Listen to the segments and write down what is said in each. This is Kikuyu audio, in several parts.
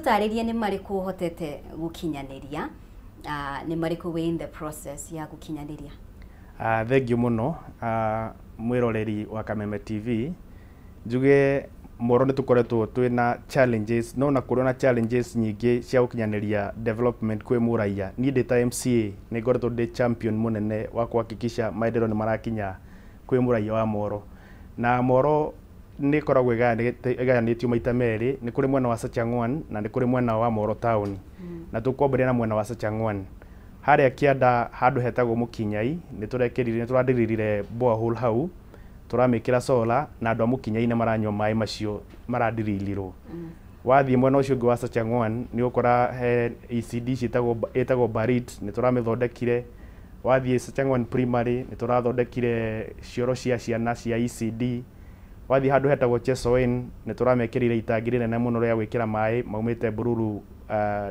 Tũtarĩrie nĩ marĩkũ ũhotete gũkinyanĩria, nĩ marĩkũ wĩ in the process ya gũkinyanĩria. Thengiũ mũno, mwĩroreri wa Kameme TV. Njuge Moro nĩ tũkoretwo twĩna challenges, no na kũrĩ na challenges nyingĩ cia gũkinyanĩria development kwĩ mũraia. Niĩ ndĩ ta MCA nĩ ngoretwo ndĩ champion mũnene wa kuhakikisha maendeleo nĩ marakinya kwĩ mũraia wa Moro. Na Moro nĩ ĩkoragwo ĩgayanĩtio maita merĩ, nĩ kũrĩ mwena wa Sachang'wan na nĩ kũrĩ mwena wa Moro town. Na tũkwambĩrĩria na mwena wa Sachang'wan. Harĩa kĩanda handũ hetagwo Mũkinyai nĩ tũrekĩrire, nĩ tũradiririre borehole hau, tũramĩkĩra solar na andũ a Mũkinyai nĩ maranyua maĩ macio maradirilirwo. Wathiĩ mwena ũcio ũngĩ wa Sachang'wan nĩ ũkora he ECD ciĩtagwo ĩtagwo Barit, nĩ tũramĩthondekire. Wathiĩ Sachang'wan Primary nĩ tũrathondekire cioro cia ciana cia ECD. Wathiĩ handũ hetagwo Chesoen nĩ tũramekĩrire itangi rĩnene mũno rĩa gwĩkĩra maĩ maumĩte Bururu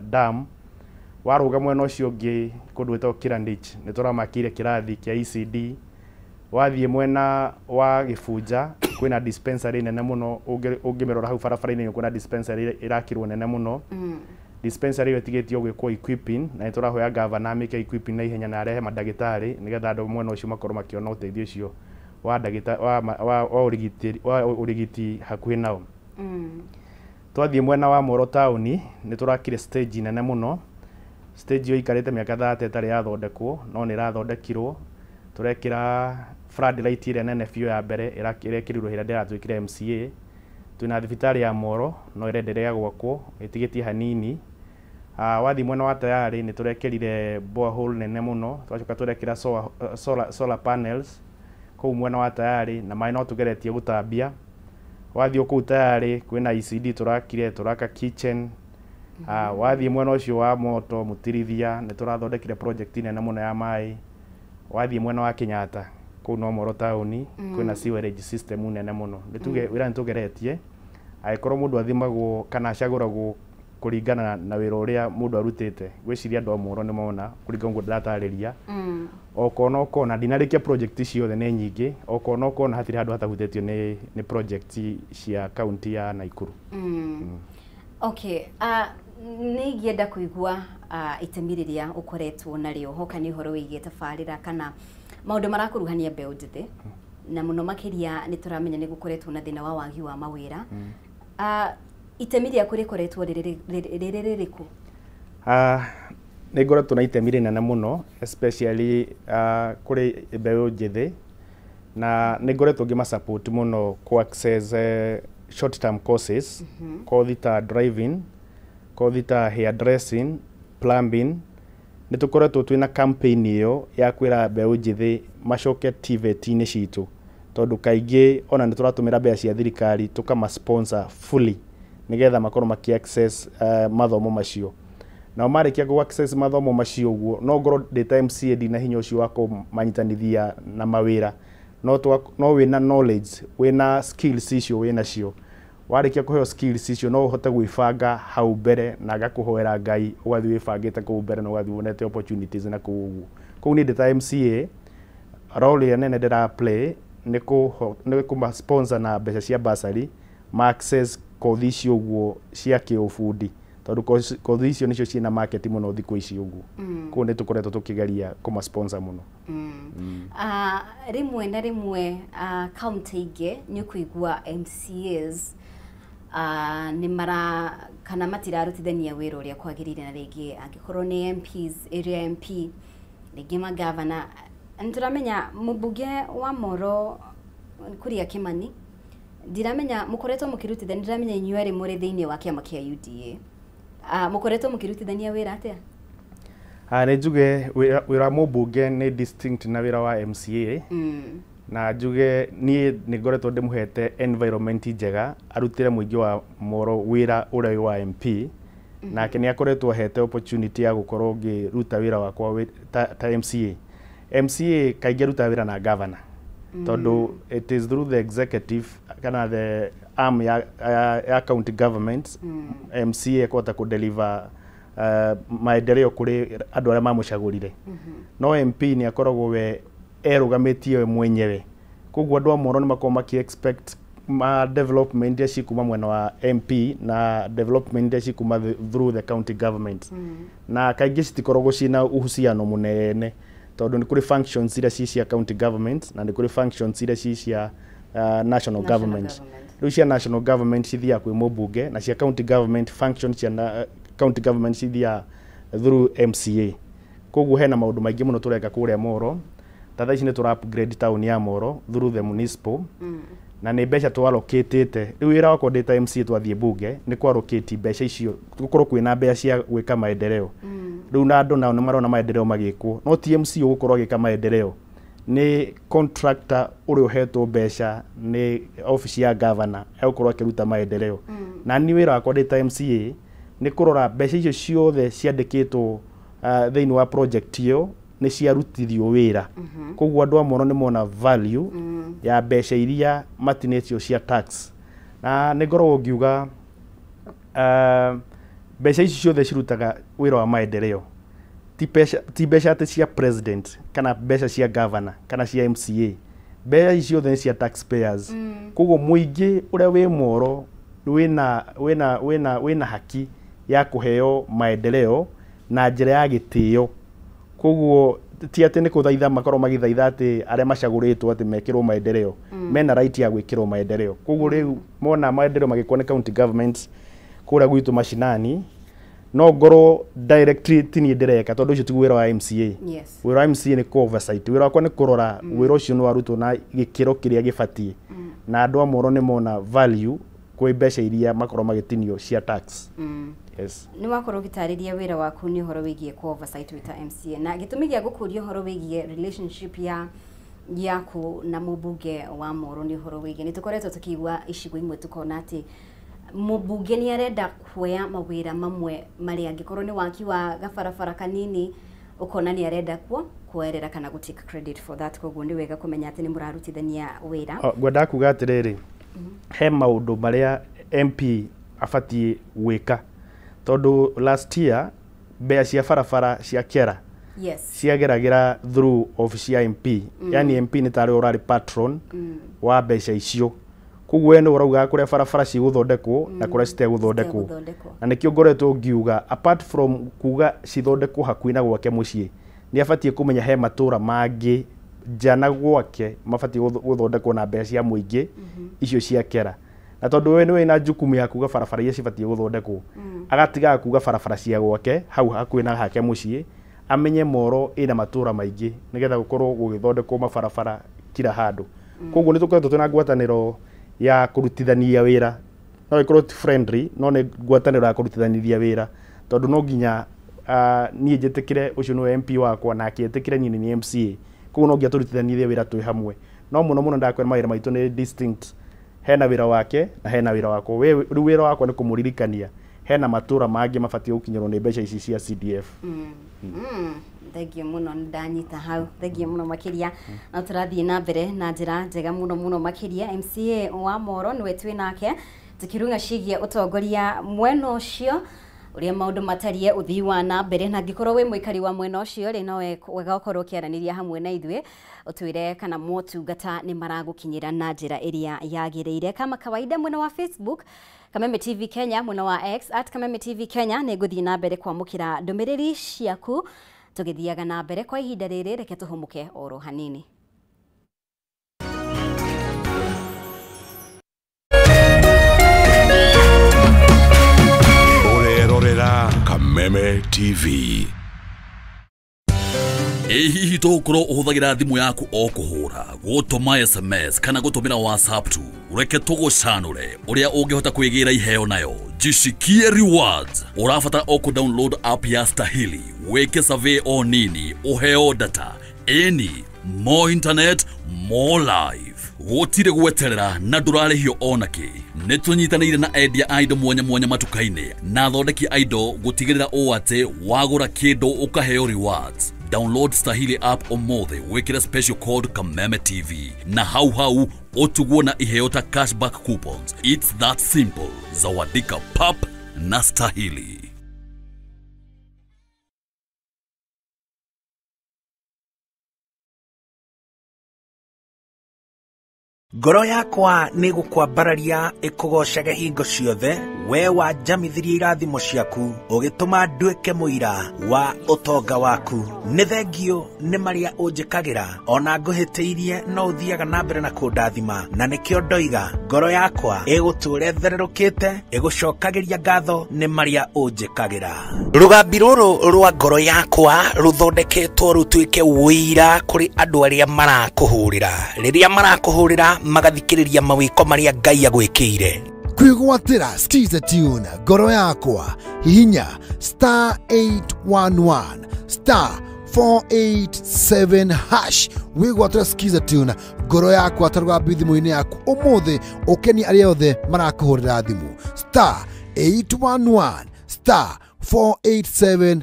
Dam. Warũga mwena ũcio ũngĩ kũndũ gwĩtagwo Kirandich nĩ tũramakĩire kĩrathi kĩa ECD. Wathiĩ mwena wa Gĩbunja kwĩna dispensary nene mũno, ũngĩmĩrora hau barabara-inĩ kwĩna dispensary ĩrakirwo nene mũno. Dispensary ĩyo ĩtigĩtio gwĩkwo equipping na nĩ tũrahoya gavana amĩke equipping na ihenya na arehe mandagĩtarĩ nĩgetha andũ mwena ũcio makorwo makĩona ũteithio ũcio wa ndagĩta wa, wa, wa ũrigiti wa ũrigiti hakuhĩ nao. Twathiĩ mwena wa Moro taũni nĩ tũrakire stage nene mũno. Stage ĩyo ĩikarĩte mĩaka 30 ĩtarĩ yathondekwo, no nĩ ĩrathondekirwo. Tũrekĩra floodlight ĩrĩa nene biũ ya mbere ĩrekĩrirwo hĩndĩ ĩrĩa ndĩratuĩkire MCA. Twĩna thibitarĩ ya Moro no ĩrenderea gwakwo, ĩtigĩtie hanini. Wathiĩ mwena wa Tayari nĩ tũrekĩrire borehole nene mũno, twacoka tũrekĩra solar panels kũu mwena wa Tayari na maĩ no tũgeretie gũtambia. Wathiĩ o kũu Tayari kwĩna ECD tũrakire, tũraka kitchen. Wathiĩ mwena ũcio wa Moto Mũtirithia nĩ tũrathondekire project nene mũno ya maĩ. Wathiĩ mwena wa Kenyatta kũu no Moro taũni kwĩna sewerage system nene mũno. Nĩ tuge wĩra nĩ tũgeretie, angĩkorwo mũndũ athimagwo kana acagũragwo kũringana na wĩra ũrĩa mũndũ arutĩte, ngwĩciria andũ a Moro nĩ mona kũringana ũguo ndĩratarĩria. Okona ũkona ndinarĩkia project ciothe, nĩ nyingĩ, okona ũkona hatirĩ handũ hatahutĩtio nĩ project cia kaunti ya Nakuru. Okay, nĩ ingĩenda kũigua itemi rĩrĩa ũkoretwo narĩo hoka nĩ ũhoro wĩgiĩ tabarĩra kana maũndũ marakuruhania mbeũ njĩthĩ, na mũno makĩria nĩ tũramenya nĩ gũkoretwo na thĩna wa wagi wa mawĩra. Itemi rĩaku rĩkoretwo rĩrĩ rĩrĩkũ? Nĩ ngoretwo na itemi rĩnene mũno, especially kũrĩ mbeũ njĩthĩ, na nĩ ngoretwo ngĩma support mũno ku access short term courses, kothi ta driving, kothi ta hair dressing, plumbing. Nĩ tũkoretwo twĩna campaign ĩyo ya kwĩra mbeũ njĩthĩ macoke TVET-inĩ citũ, tondũ kaingĩ ona nĩ tũratũmĩra mbeca cia thirikari tũkama sponsor fully nĩgetha makorwo maki access mathomo macio. Nao marĩkia gũ access mathomo macio ũguo, no ngorwo ndĩ ta MCA ndina hinya ũcio wa kũmanyitanithia na mawĩra, no wĩna knowledge, wĩna skills icio wĩnacio, warĩkia kũheo skills icio no ũhote gwĩbanga hau mbere, na ngakũhoera Ngai ũgathiĩ wĩbangĩte kũu mbere na ũgathiĩ wonete opportunities na kũu ũguo. Kũu niĩ ndĩ ta MCA role ĩrĩa nene ndĩra play nĩ kũma sponsor na mbeca cia bursary ma access kothi icio ũguo cia kĩũbundi, tondũ kothi icio nĩcio ciĩna market mũno thikũ ici ũguo. Koguo nĩ tũkoretwo tũkĩgeria kũma sponsor mũno. Rĩmwe na rĩmwe kaunti ingĩ nĩ ũkũigua MCAs nĩ mara kana matirarutithania wĩra ũrĩa kwagĩrĩire, na rĩngĩ angĩkorwo nĩ MPs, area MP, rĩngĩ magavana. Nĩ tũramenya mũmbunge wa Moro Kuria Kimani, ndiramenya mũkoretwo mũkĩrutithania, ndiramenya inyuĩ erĩ mũrĩ thĩinĩ wa kĩama kĩa UDA, mũkoretwo mũkĩrutithania wĩra atĩa? Nĩ njuge wĩra wa mũmbunge nĩ distinct na wĩra wa MCA. Na njuge niĩ nĩ ngoretwo ndĩmũhete environment njega arutĩre mũingĩ wa Moro wĩra ũrĩa wĩ wa MP, nake nĩ akoretwo ahete opportunity ya gũkorwo ngĩruta wĩra wakwa ta MCA. MCA kaingĩ arutaga wĩra na governor, tondũ it is through the executive kana the arm ya county government MCA ekũhota kũ-deliver maendeleo kũrĩ andũ arĩa mamũcagũrire. No MP nĩ akoragwo we erũgamĩtie we mwenyewe, koguo andũ a Moro nĩ makoragwo maki expect ma development iria cikuma mwena wa MP na development iria cikuma through the county government. Na kaingĩ citikoragwo ciĩna uhusiano mũnene tondũ nĩ kũrĩ functions iria ci cia county government na nĩ kũrĩ functions iria ci cia national government. Rĩu cia national government cithiaga kwĩ mũmbunge na cia county government functions cia county government cithiaga through MCA. Koguo hena maũndũ maingĩ mũno tũreka kũrĩa Moro. Ta thaa ici nĩ tũra upgrade town ya Moro through the municipal. Na nĩ mbeca tũallocatĩte. Rĩu wĩra wakwa ndĩ ta MCA twathiĩ bunge nĩ kũ-allocate mbeca icio gũkorwo kwĩna mbeca cia gwĩka maendeleo. Rĩu na andũ nao nĩ marona maendeleo magĩkwo. No ti MCA ũgũkorwo agĩka maendeleo, nĩ contractor ũrĩa ũhetwo mbeca nĩ obici ya governor egũkorwo akĩruta maendeleo. Na niĩ wĩra wakwa ndĩ ta MCA nĩ kũrora mbeca icio ciothe ciandĩkĩtwo thĩinĩ wa project ĩyo nĩ ciarutithio wĩra. Koguo andũ a Moro nĩ mona value ya mbeca iria matinĩtio cia tax. Na nĩ ngoragwo ngiuga mbeca ici ciothe cirutaga wĩra wa maendeleo. Ti mbeca atĩ cia president kana mbeca cia governor kana cia MCA. Mbeca ici ciothe nĩ cia taxpayers. Koguo mũingĩ ũrĩa wĩ Moro wĩna haki ya kũheo maendeleo na njĩra ya gĩtĩo. Koguo ti atĩ nĩ kũthaitha makorwo magĩthaitha atĩ arĩa macagũrĩtwo atĩ mekĩrwo maendeleo. Mena right ya gwĩkĩrwo maendeleo. Koguo rĩu mona maendeleo magĩkwo nĩ county government kũrĩa gwitũ mashinani, no ngorwo directly ti niĩ ndĩreka tondũ ũcio tiguo wĩra wa MCA. Wĩra wa MCA nĩ kũ oversight. Wĩra wakwa nĩ kũrora wĩra ũcio nĩ warutwo na gĩkĩro kĩrĩa gĩbatiĩ. Na andũ a Moro nĩ mona value kwĩ mbeca iria makorwo magĩtinio cia tax. Yes. Nĩ wakorwo ũgĩtarĩria wĩra waku nĩ ũhoro wĩgiĩ kũ oversight wĩ ta MCA. Na gĩtũmi gĩa gũkũria ũhoro wĩgiĩ relationship ya yaku na mũmbunge wa Moro nĩ ũhoro wĩgiĩ nĩ tũkoretwo tũkĩigua icigo imwe tũkona atĩ mũmbunge nĩ arenda kuoya mawĩra mamwe marĩa angĩkorwo nĩ waki wa gabarabara kanini ũkona nĩ arenda kuoerera kana gũ take credit for that. Koguo nĩ wega kũmenya atĩ nĩ mũrarutithania wĩra. Ngwendaga kuga atĩrĩrĩ, he maũndũ marĩa MP abatiĩ gwĩka tondũ last year mbeca cia barabara cia Kera ciageragĩra through office ya MP. Yani MP nĩ tarĩ ũrarĩ patron wa mbeca icio. Koguo we nĩ ũraugaga kũrĩa barabara cigũthondekwo na kũrĩa citegũthondekwo. Na nĩkĩo ngoretwo ngiuga apart from kuga cithondekwo hakuhĩ na gwake mũciĩ, nĩ abatiĩ kũmenya he matũra mangĩ nja na gwake mabatiĩ gũthondekwo na mbeca cia mũingĩ icio cia Kera. Na tondũ we nĩwe na jukumu ya kuga barabara iria cibatiĩ gũthondekwo, agatigaga kuga barabara cia gwake hau hakuhĩ na hake mũciĩ, amenye Moro ĩna matũra maingĩ nĩgetha gũkorwo gũgĩthondekwo mabarabara kila handũ. Koguo nĩ tũkoretwo twĩna ngwatanĩro ya kũrutithania wĩra. No ĩkorwo ti friendly, no nĩ ngwatanĩro ya kũrutithania wĩra tondũ no nginya niĩ njĩtĩkĩre ũcio nĩwe MP wakwa nake etĩkĩre niĩ nĩ MCA. Koguo no nginya tũrutithanie wĩra twĩ hamwe. No mũno mũno ndakwĩra mawĩra maitũ nĩ distinct. Hena wĩra wake na hena wĩra wakwa. Rĩu wĩra wakwa nĩ kũmũririkania hena matũra mangĩ mabatiĩ gũkinyĩrwo nĩ mbeca ici cia CDF. Thengiũ mũno, nĩ ndanyita hau. Thengiũ mũno makĩria. No tũrathiĩ na mbere na njĩra njega mũno mũno makĩria. MCA wa Moro nĩwe twĩ nake tũkĩrung'a ciĩgiĩ ũtongoria mwena ũcio ũrĩa maũndũ matariĩ ũthii wa na mbere. Na angĩkorwo wĩ mũikari wa mwena ũcio rĩ, no wega ũkorwo ũkĩaranĩria hamwe na ithuĩ ũtwĩre kana motungata nĩ maragũkinyĩra na njĩra ĩrĩa yagĩrĩire. Kama kawaida mwena wa Facebook Kameme TV Kenya, mwena wa X at Kameme TV Kenya, nĩ ngũthiĩ na mbere kwamũkĩra ndũmĩrĩri ciaku tũgĩthiaga na mbere kwa ihinda rĩrĩ. Reke tũhũmũke oro hanini. Ũrerorera Kameme TV. Ĩ hihi tũgũkorwo ũhũthagĩra thimũ yaku o kũhũra, gũtũma SMS kana gũtũmĩra WhatsApp tu? Reke tũgũcanũre ũrĩa ũngĩhota kwĩgĩra iheo nayo. Jishikie rewards. Ũrabatara o kũ download app ya Stahili, wĩke survey o nini, ũheo data. Ĩni, more internet, more life. Gũtirĩ gweterera na ndũrarĩhio ona kĩ. Nĩ tũnyitanĩire na endia a indo mwanya mwanya matuka-inĩ na athondeki a indo gũtigĩrĩra ũũ atĩ wagũra kĩndũ ũkaheo rewards. Download Stahili app ũmũthĩ, wĩkĩre special code Kameme TV na hau hau ũtugwo na iheo ta cashback coupons. It's that simple. Zawadika pap na Stahili. Ngoro yakwa nĩ gũkwambararia ĩkũgocage hingo ciothe, we wanjamithirie irathimo ciaku, ũgĩtũma nduĩke mũira wa ũtonga waku. Nĩ thengio nĩ marĩa ũnjĩkagĩra, ona ngũhĩtĩirie no ũthiaga na mbere na kũndathima, na nĩkĩo ndoiga ngoro yakwa ĩgũtũũra ĩthererũkĩte, ĩgũcokagĩria ngatho nĩ marĩa ũnjĩkagĩra. Rũgambi rũrũ rwa ngoro yakwa rũthondeketwo rũtuĩke ũira kũrĩ andũ arĩa marakũhũrĩra. Rĩrĩa marakũhũrĩra magathikĩrĩria mawĩko marĩa Ngai agwĩkĩire. Kwĩgwatĩra Skiza Tune ngoro yakwa, hihinya star 811 star 487 hash wĩgwatĩra Skiza Tune ngoro yakwa ta rũgambi thimũ-inĩ yaku ũmũthĩ, ũkenie arĩa othe marakũhũrĩra thimũ star 811 star 487.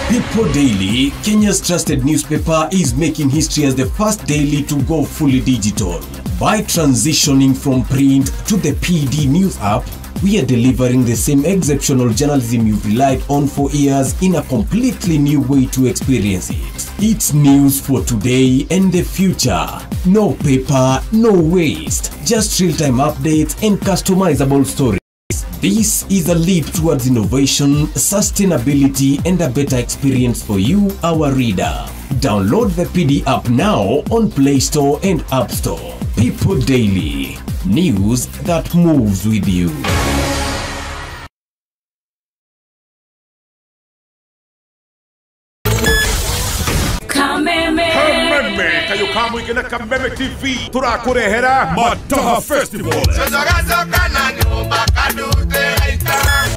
People Daily, Kenya's trusted newspaper, is making history as the first daily to go fully digital. By transitioning from print to the PD News app, we are delivering the same exceptional journalism you've relied on for years in a completely new way to experience it. It's news for today and the future. No paper, no waste. Just real-time updates and customizable stories. This is a leap towards innovation, sustainability, and a better experience for you, our reader. Download the PD app now on Play Store and App Store. People Daily, news that moves with you. Kameme Kameme Kameme TV turakurehera Mataha Festival.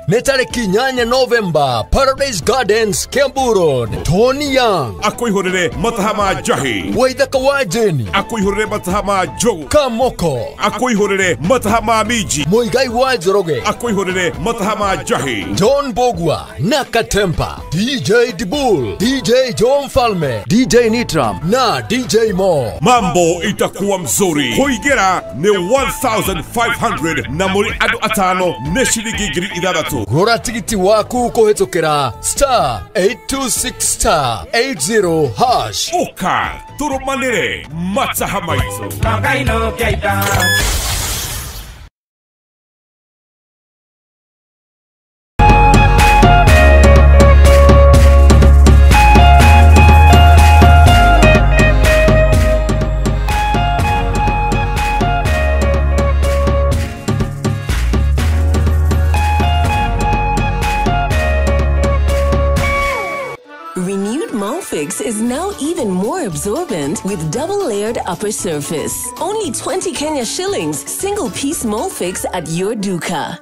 Nĩ tarĩki 8 November, Paradise Gardens, Kiambu Road. Tony Young akwĩhũrĩre mataha ma njahi, Waithaka wa Jeni akwĩhũrĩre mataha ma njogu, Kamoko akwĩhũrĩre mataha ma minji, Muigai wa Njoroge akwĩhũrĩre mataha ma njahi, John Bogwa na Katempa, DJ Dibul, DJ John Falme, DJ Nitram na DJ Mo. Mambo itakuwa mzuri. Kuingĩra nĩ 1500 na mũrĩ andũ atano nĩ ciringi 6,000. Gũra tigiti waku kũhĩtũkĩra star 826 star 80 hash. Ũka tũrũmanĩre mataha maitũ. Molfix is now even more absorbent with double-layered upper surface. Only 20 Kenya shillings, single-piece Molfix at your duka.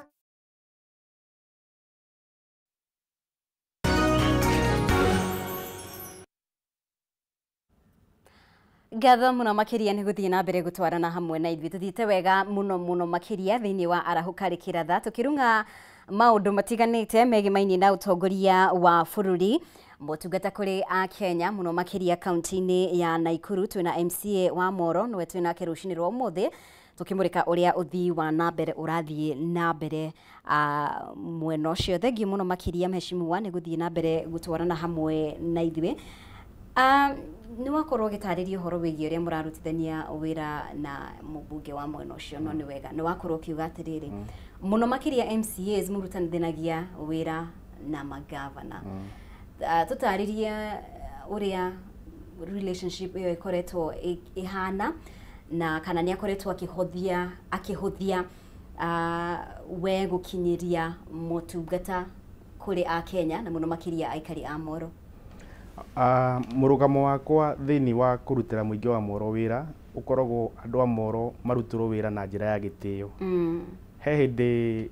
Ngatho muno makiria ni guthie na mbere gutwarana hamwe na ithuĩ tuthiĩte wega muno muno makiria thĩinĩ wa arahũka rĩkĩratha tũkĩrung'a maũndũ matiganĩte megemainie na ũtongoria wa bũrũri motungata kũrĩ a Kenya muno makiria kaunti-inĩ ya Nakuru. Twĩna MCA wa Moro nĩwe twĩnake rũcinĩ rwa ũmũthĩ tukimurika uria uthii wa na mbere urathie na mbere mwena ucio. Thengiũ muno makiria mheshimiwa ni guthie na mbere gutwarana hamwe na ithuĩ. Nĩ wakorwo ũgĩtarĩria ũhoro wĩgiĩ ũrĩa mũrarutithania wĩra na mũmbunge wa mwena ũcio, no nĩ wega nĩ wakorwo ũkiuga atĩrĩrĩ mũno makĩria MCAs mũrutithanagia wĩra na magavana. Tũtarĩrie ũrĩa relationship ĩyo ĩkoretwo ĩhana na kana nĩ akoretwo akĩhũthia we gũkinyĩria motungata kũrĩ a Kenya na mũno makĩria aikari a Moro. Mũrũgamo wakwa thĩinĩ wa kũrutĩra mũingĩ wa Moro wĩra ũkoragwo andũ a Moro marutĩrwo wĩra na njĩra ya gĩtĩo. He hĩndĩ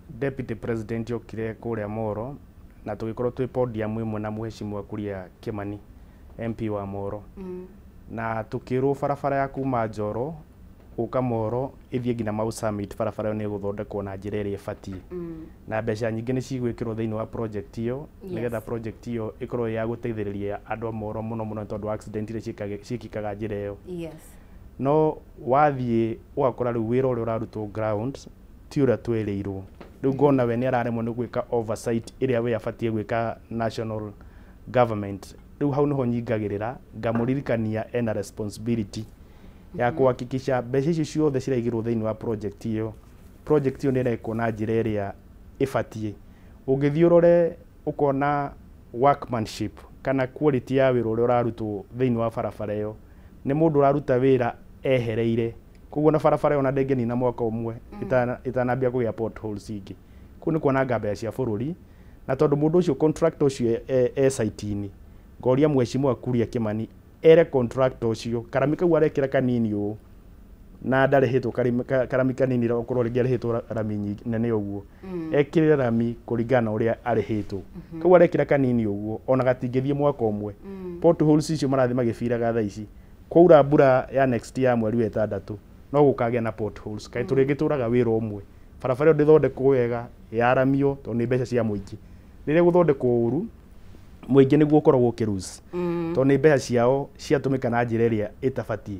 deputy president okire kũrĩa Moro na tũgĩkorwo twĩ podium ĩmwe na mũheshimiwa Kuria Kimani MP wa Moro. Na tũkĩrwo barabara ya kuma Njoro gũka Moro ĩthiĩ nginya Mau Summit, barabara ĩyo nĩ ĩgũthondekwo na njĩra ĩrĩa ĩbatiĩ. Na mbeca nyingĩ nĩ cigwĩkĩrwo thĩinĩ wa project ĩyo nĩgetha project ĩyo ĩkorwo ya gũteithĩrĩria andũ a Moro mũno mũno tondũ accident iria ciĩkĩkaga njĩra ĩyo. No wathiĩ ũgakora rĩu wĩra ũrĩa ũrarutwo ground ti ũrĩa twĩrĩirwo. Rĩu ngona we nĩ araremwo nĩ gwĩka oversight ĩrĩa we abatiĩ gwĩka national government. Rĩu hau nĩho nyingagĩrĩra ngamũririkania ena responsibility ya kuhakikisha mbeca icio ciothe ciraigĩrwo thĩinĩ wa project ĩyo, project ĩyo nĩ ĩrekwo na njĩra ĩrĩa ĩbatiĩ. Ũngĩthiĩ ũrore ũkona workmanship kana quality ya wĩra ũrĩa ũrarutwo thĩinĩ wa barabara ĩyo, nĩ mũndũ ũraruta wĩra ehereire, koguo na barabara ĩyo ona ndĩngĩnina mwaka ũmwe ĩtanambia kũgĩa potholes ingĩ. Kũu nĩ kuonanga mbeca cia bũrũri, na tondũ mũndũ ũcio, contractor ũcio e site-inĩ, ngoria mheshimiwa Kuria Kimani ere contractor ũcio karami kau arekĩra kanini ũũ na ndarĩhĩtwo karami kanini, okorwo rĩngĩ arĩhĩtwo rami nene ũguo, ekĩrĩre rami kũringana na ũrĩa arĩhĩtwo. Kau arekĩra kanini ũguo ona gatingĩthiĩ mwaka ũmwe. Potholes icio marathiĩ magĩbiraga thaa ici, kwaura mbura ya next ya mweri wa ĩtandatũ no gũkagĩa na potholes. Kaĩ tũrĩngĩtũraga wĩra ũmwe, barabara ĩyo ndĩthondekwo wega yaramio, tondũ nĩ mbeca cia mũingĩ. Rĩrĩa gũthondekwo ũru, mũingĩ nĩguo ũkoragwo ũkĩlose, tondũ nĩ mbeca ciao ciatũmĩka na njĩra ĩrĩa ĩtabatiĩ.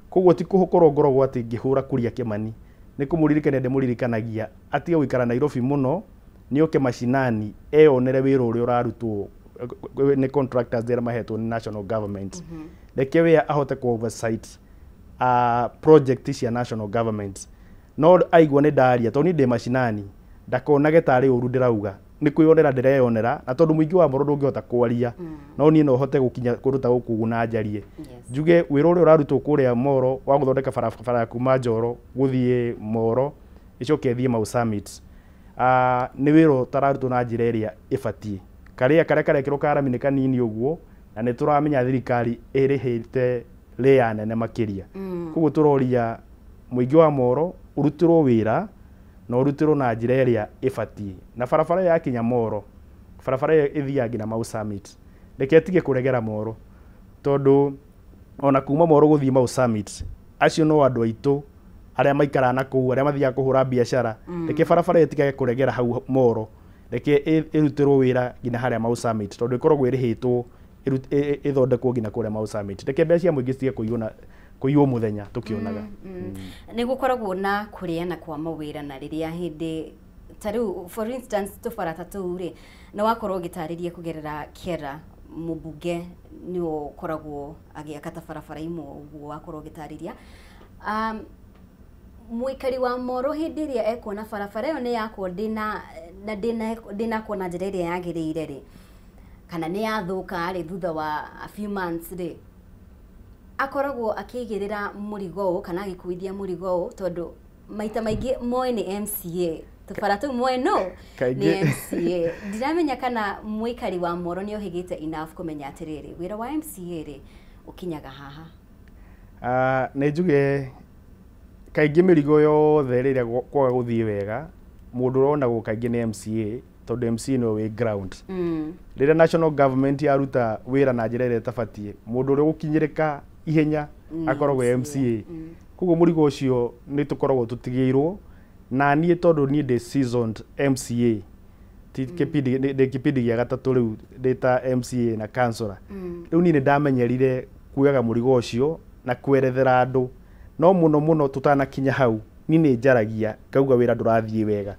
Koguo ti kũkorwo ngoragwo atĩ ngĩhũra Kuria Kimani, nĩ kũmũririkania ndĩmũririkanagia atige gũikara Nairobi mũno, nĩ oke mashinani eyonere wĩra ũrĩa ũrarutwo nĩ contractors arĩa mahetwo nĩ national government. Reke we ahote ku oversight project cia national government. No aigua nĩ ndaria, tondũ niĩ ndĩ mashinani, ndakonage tarĩ ũru ndĩrauga, nĩ kwĩyonera ndĩreyonera, na tondũ mũingĩ wa Moro ndũngĩhota kwaria, no niĩ no hote gũkinya kũndũ ta gũkũ ũguo na njarie, njuge wĩra ũrĩa ũrarutwo kũrĩa Moro wa gũthondeka barabara ya kuma Njoro gũthiĩ Moro ĩcoke ĩthiĩ Mau Summit, nĩ wĩra ũtararutwo na njĩra ĩrĩa ĩbatiĩ. Karĩa karĩa karekĩrwo karami nĩ kanini ũguo, na nĩ tũramenya thirikari ĩrĩhĩte layer nene makĩria. Koguo tũroria mũingĩ wa Moro ũrutĩrwo wĩra na ũrutĩrwo na njĩra ĩrĩa ĩbatiĩ, na barabara ĩyo yakinya Moro, barabara ĩyo ĩthiaga nginya Mau Summit, reke ĩtige kũregera Moro, tondũ ona kuma Moro gũthiĩ Mau Summit, acio no andũ aitũ arĩa maikaraga na kũu, arĩa mathiaga kũhũra biacara. Reke barabara ĩyo ĩtigage kũregera hau Moro, reke ĩrutĩrwo wĩra nginya harĩa Mau Summit, tondũ ĩkoragwo ĩrĩhĩtwo ĩthondekwo nginya kũrĩa Mau Summit. Reke mbeca cia mũingĩ citige kũiywo na kũiywo mũthenya tũkĩonaga. Nĩ gũkoragwo na kũrĩana kwa mawĩra, na rĩrĩa hĩndĩ ta rĩu, for instance, tũbara ta tũu rĩ, nĩ wakorwo ũgĩtarĩria kũgerera kera mũmbunge nĩwe ũkoragwo agĩaka ta barabara imwe ũguo wakorwo ũgĩtarĩria. Mũikari wa Moro hĩndĩ ĩrĩa ekuona barabara ĩyo nĩ yakwo ndĩna na ndĩnakwo na njĩra ĩrĩa yagĩrĩire rĩ, kana nĩ yathũka rĩ, thutha wa a few months rĩ, akoragwo akĩigĩrĩra mũrigo ũũ kana agĩkuithia mũrigo ũũ, tondũ maita maingĩ moĩ nĩ MCA, tũbara tũu moĩ no nĩ MCA. Ndiramenya kana mũikari wa Moro nĩ ohĩgĩte enough kũmenya atĩrĩrĩ, wĩra wa MCA rĩ ũkinyaga haha. Nĩ njuge kaingĩ mĩrigo yothe rĩrĩa kwaga gũthiĩ wega, mũndũ ũronagwo kaingĩ nĩ MCA, tondũ MCA nĩwe wĩ ground. Rĩrĩa national government yaruta wĩra na njĩra ĩrĩa ĩtabatiĩ, mũndũ ũrĩa ũgũkinyĩrĩka ihenya akoragwo MCA. Koguo mũrigo ũcio nĩ tũkoragwo tũtigĩirwo, na niĩ tondũ niĩ ndĩ seasoned MCA, ti kĩbindi ndĩ kĩbindi gĩa gatatũ rĩu ndĩ ta MCA na councillor, rĩu niĩ nĩ ndamenyerire kuoyaga mũrigo ũcio na kwerethera andũ. No mũno mũno tũtanakinya hau, niĩ nĩ njaragia ngauga wĩra ndũrathiĩ wega,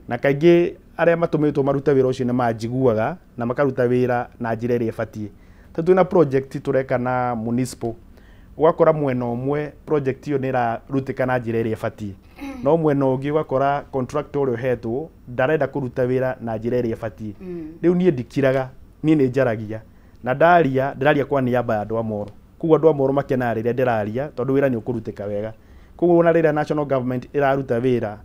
na kaingĩ arĩa matũmĩtwo marute wĩra ũcio nĩ manjiguaga na makaruta wĩra na njĩra ĩrĩa ĩbatiĩ. Ta twĩna project tũreka na municipal, ũgakora mwena ũmwe project ĩyo nĩ ĩrarutĩka na njĩra ĩrĩa ĩbatiĩ, no mwena ũngĩ ũgakora contractor ũrĩa ũhetwo ndarenda kũruta wĩra na njĩra ĩrĩa ĩbatiĩ. Rĩu niĩ ndikiraga, niĩ nĩ njaragia, na ndaria ndĩraria kwa niaba ya andũ a Moro. Koguo andũ a Moro makenaga rĩrĩa ndĩraria, tondũ wĩra nĩ ũkũrutĩka wega. Koguo ona rĩrĩa national government ĩraruta wĩra,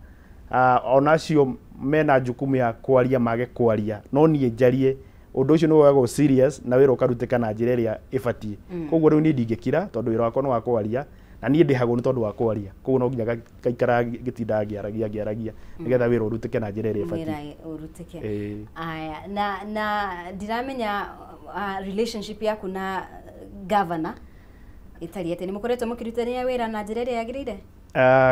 ona acio mena jukumu ya kwaria mage kwaria, no niĩ njarie, ũndũ ũcio nĩ woyagwo serious na wĩra ũkarutĩka na njĩra ĩrĩa ĩbatiĩ. Koguo rĩu niĩ ndingĩkira, tondũ wĩra wakwa nĩ wa kwaria, na niĩ ndĩhagwo nĩ tondũ wa kwaria. Koguo no nginya ngaikara ngĩtindaga ngĩaragia ngĩaragia nĩgetha wĩra ũrutĩke na njĩra ĩrĩa ĩbatiĩ. Wĩra ũrutĩke. Ĩĩ. Aya, na ndiramenya relationship yaku na governor ĩtariĩ atĩa, nĩ mũkoretwo mũkĩrutithania wĩra na njĩra ĩrĩa yagĩrĩire?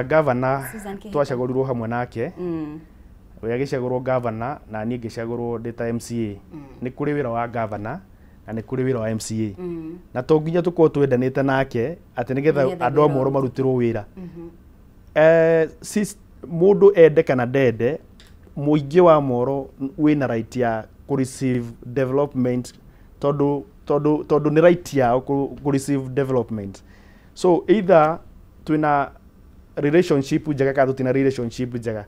Governor Susan Kihika. Twacagũrirwo hamwe nake. We agĩcagũrwo governor na niĩ ngĩcagũrwo ndĩ ta MCA. Nĩ kũrĩ wĩra wa governor na nĩ kũrĩ wĩra wa MCA, na to nginya tũkorwo twendanĩte nake atĩ nĩgetha Nĩgetha andũ a wĩra Moro marutĩrwo wĩra. Mũndũ ende kana ndende, mũingĩ wa Moro wĩna right ya kũ receive development, tondũ Tondu nĩ right yao ku receive development. So either twina relationship njega kana tũtina relationship njega.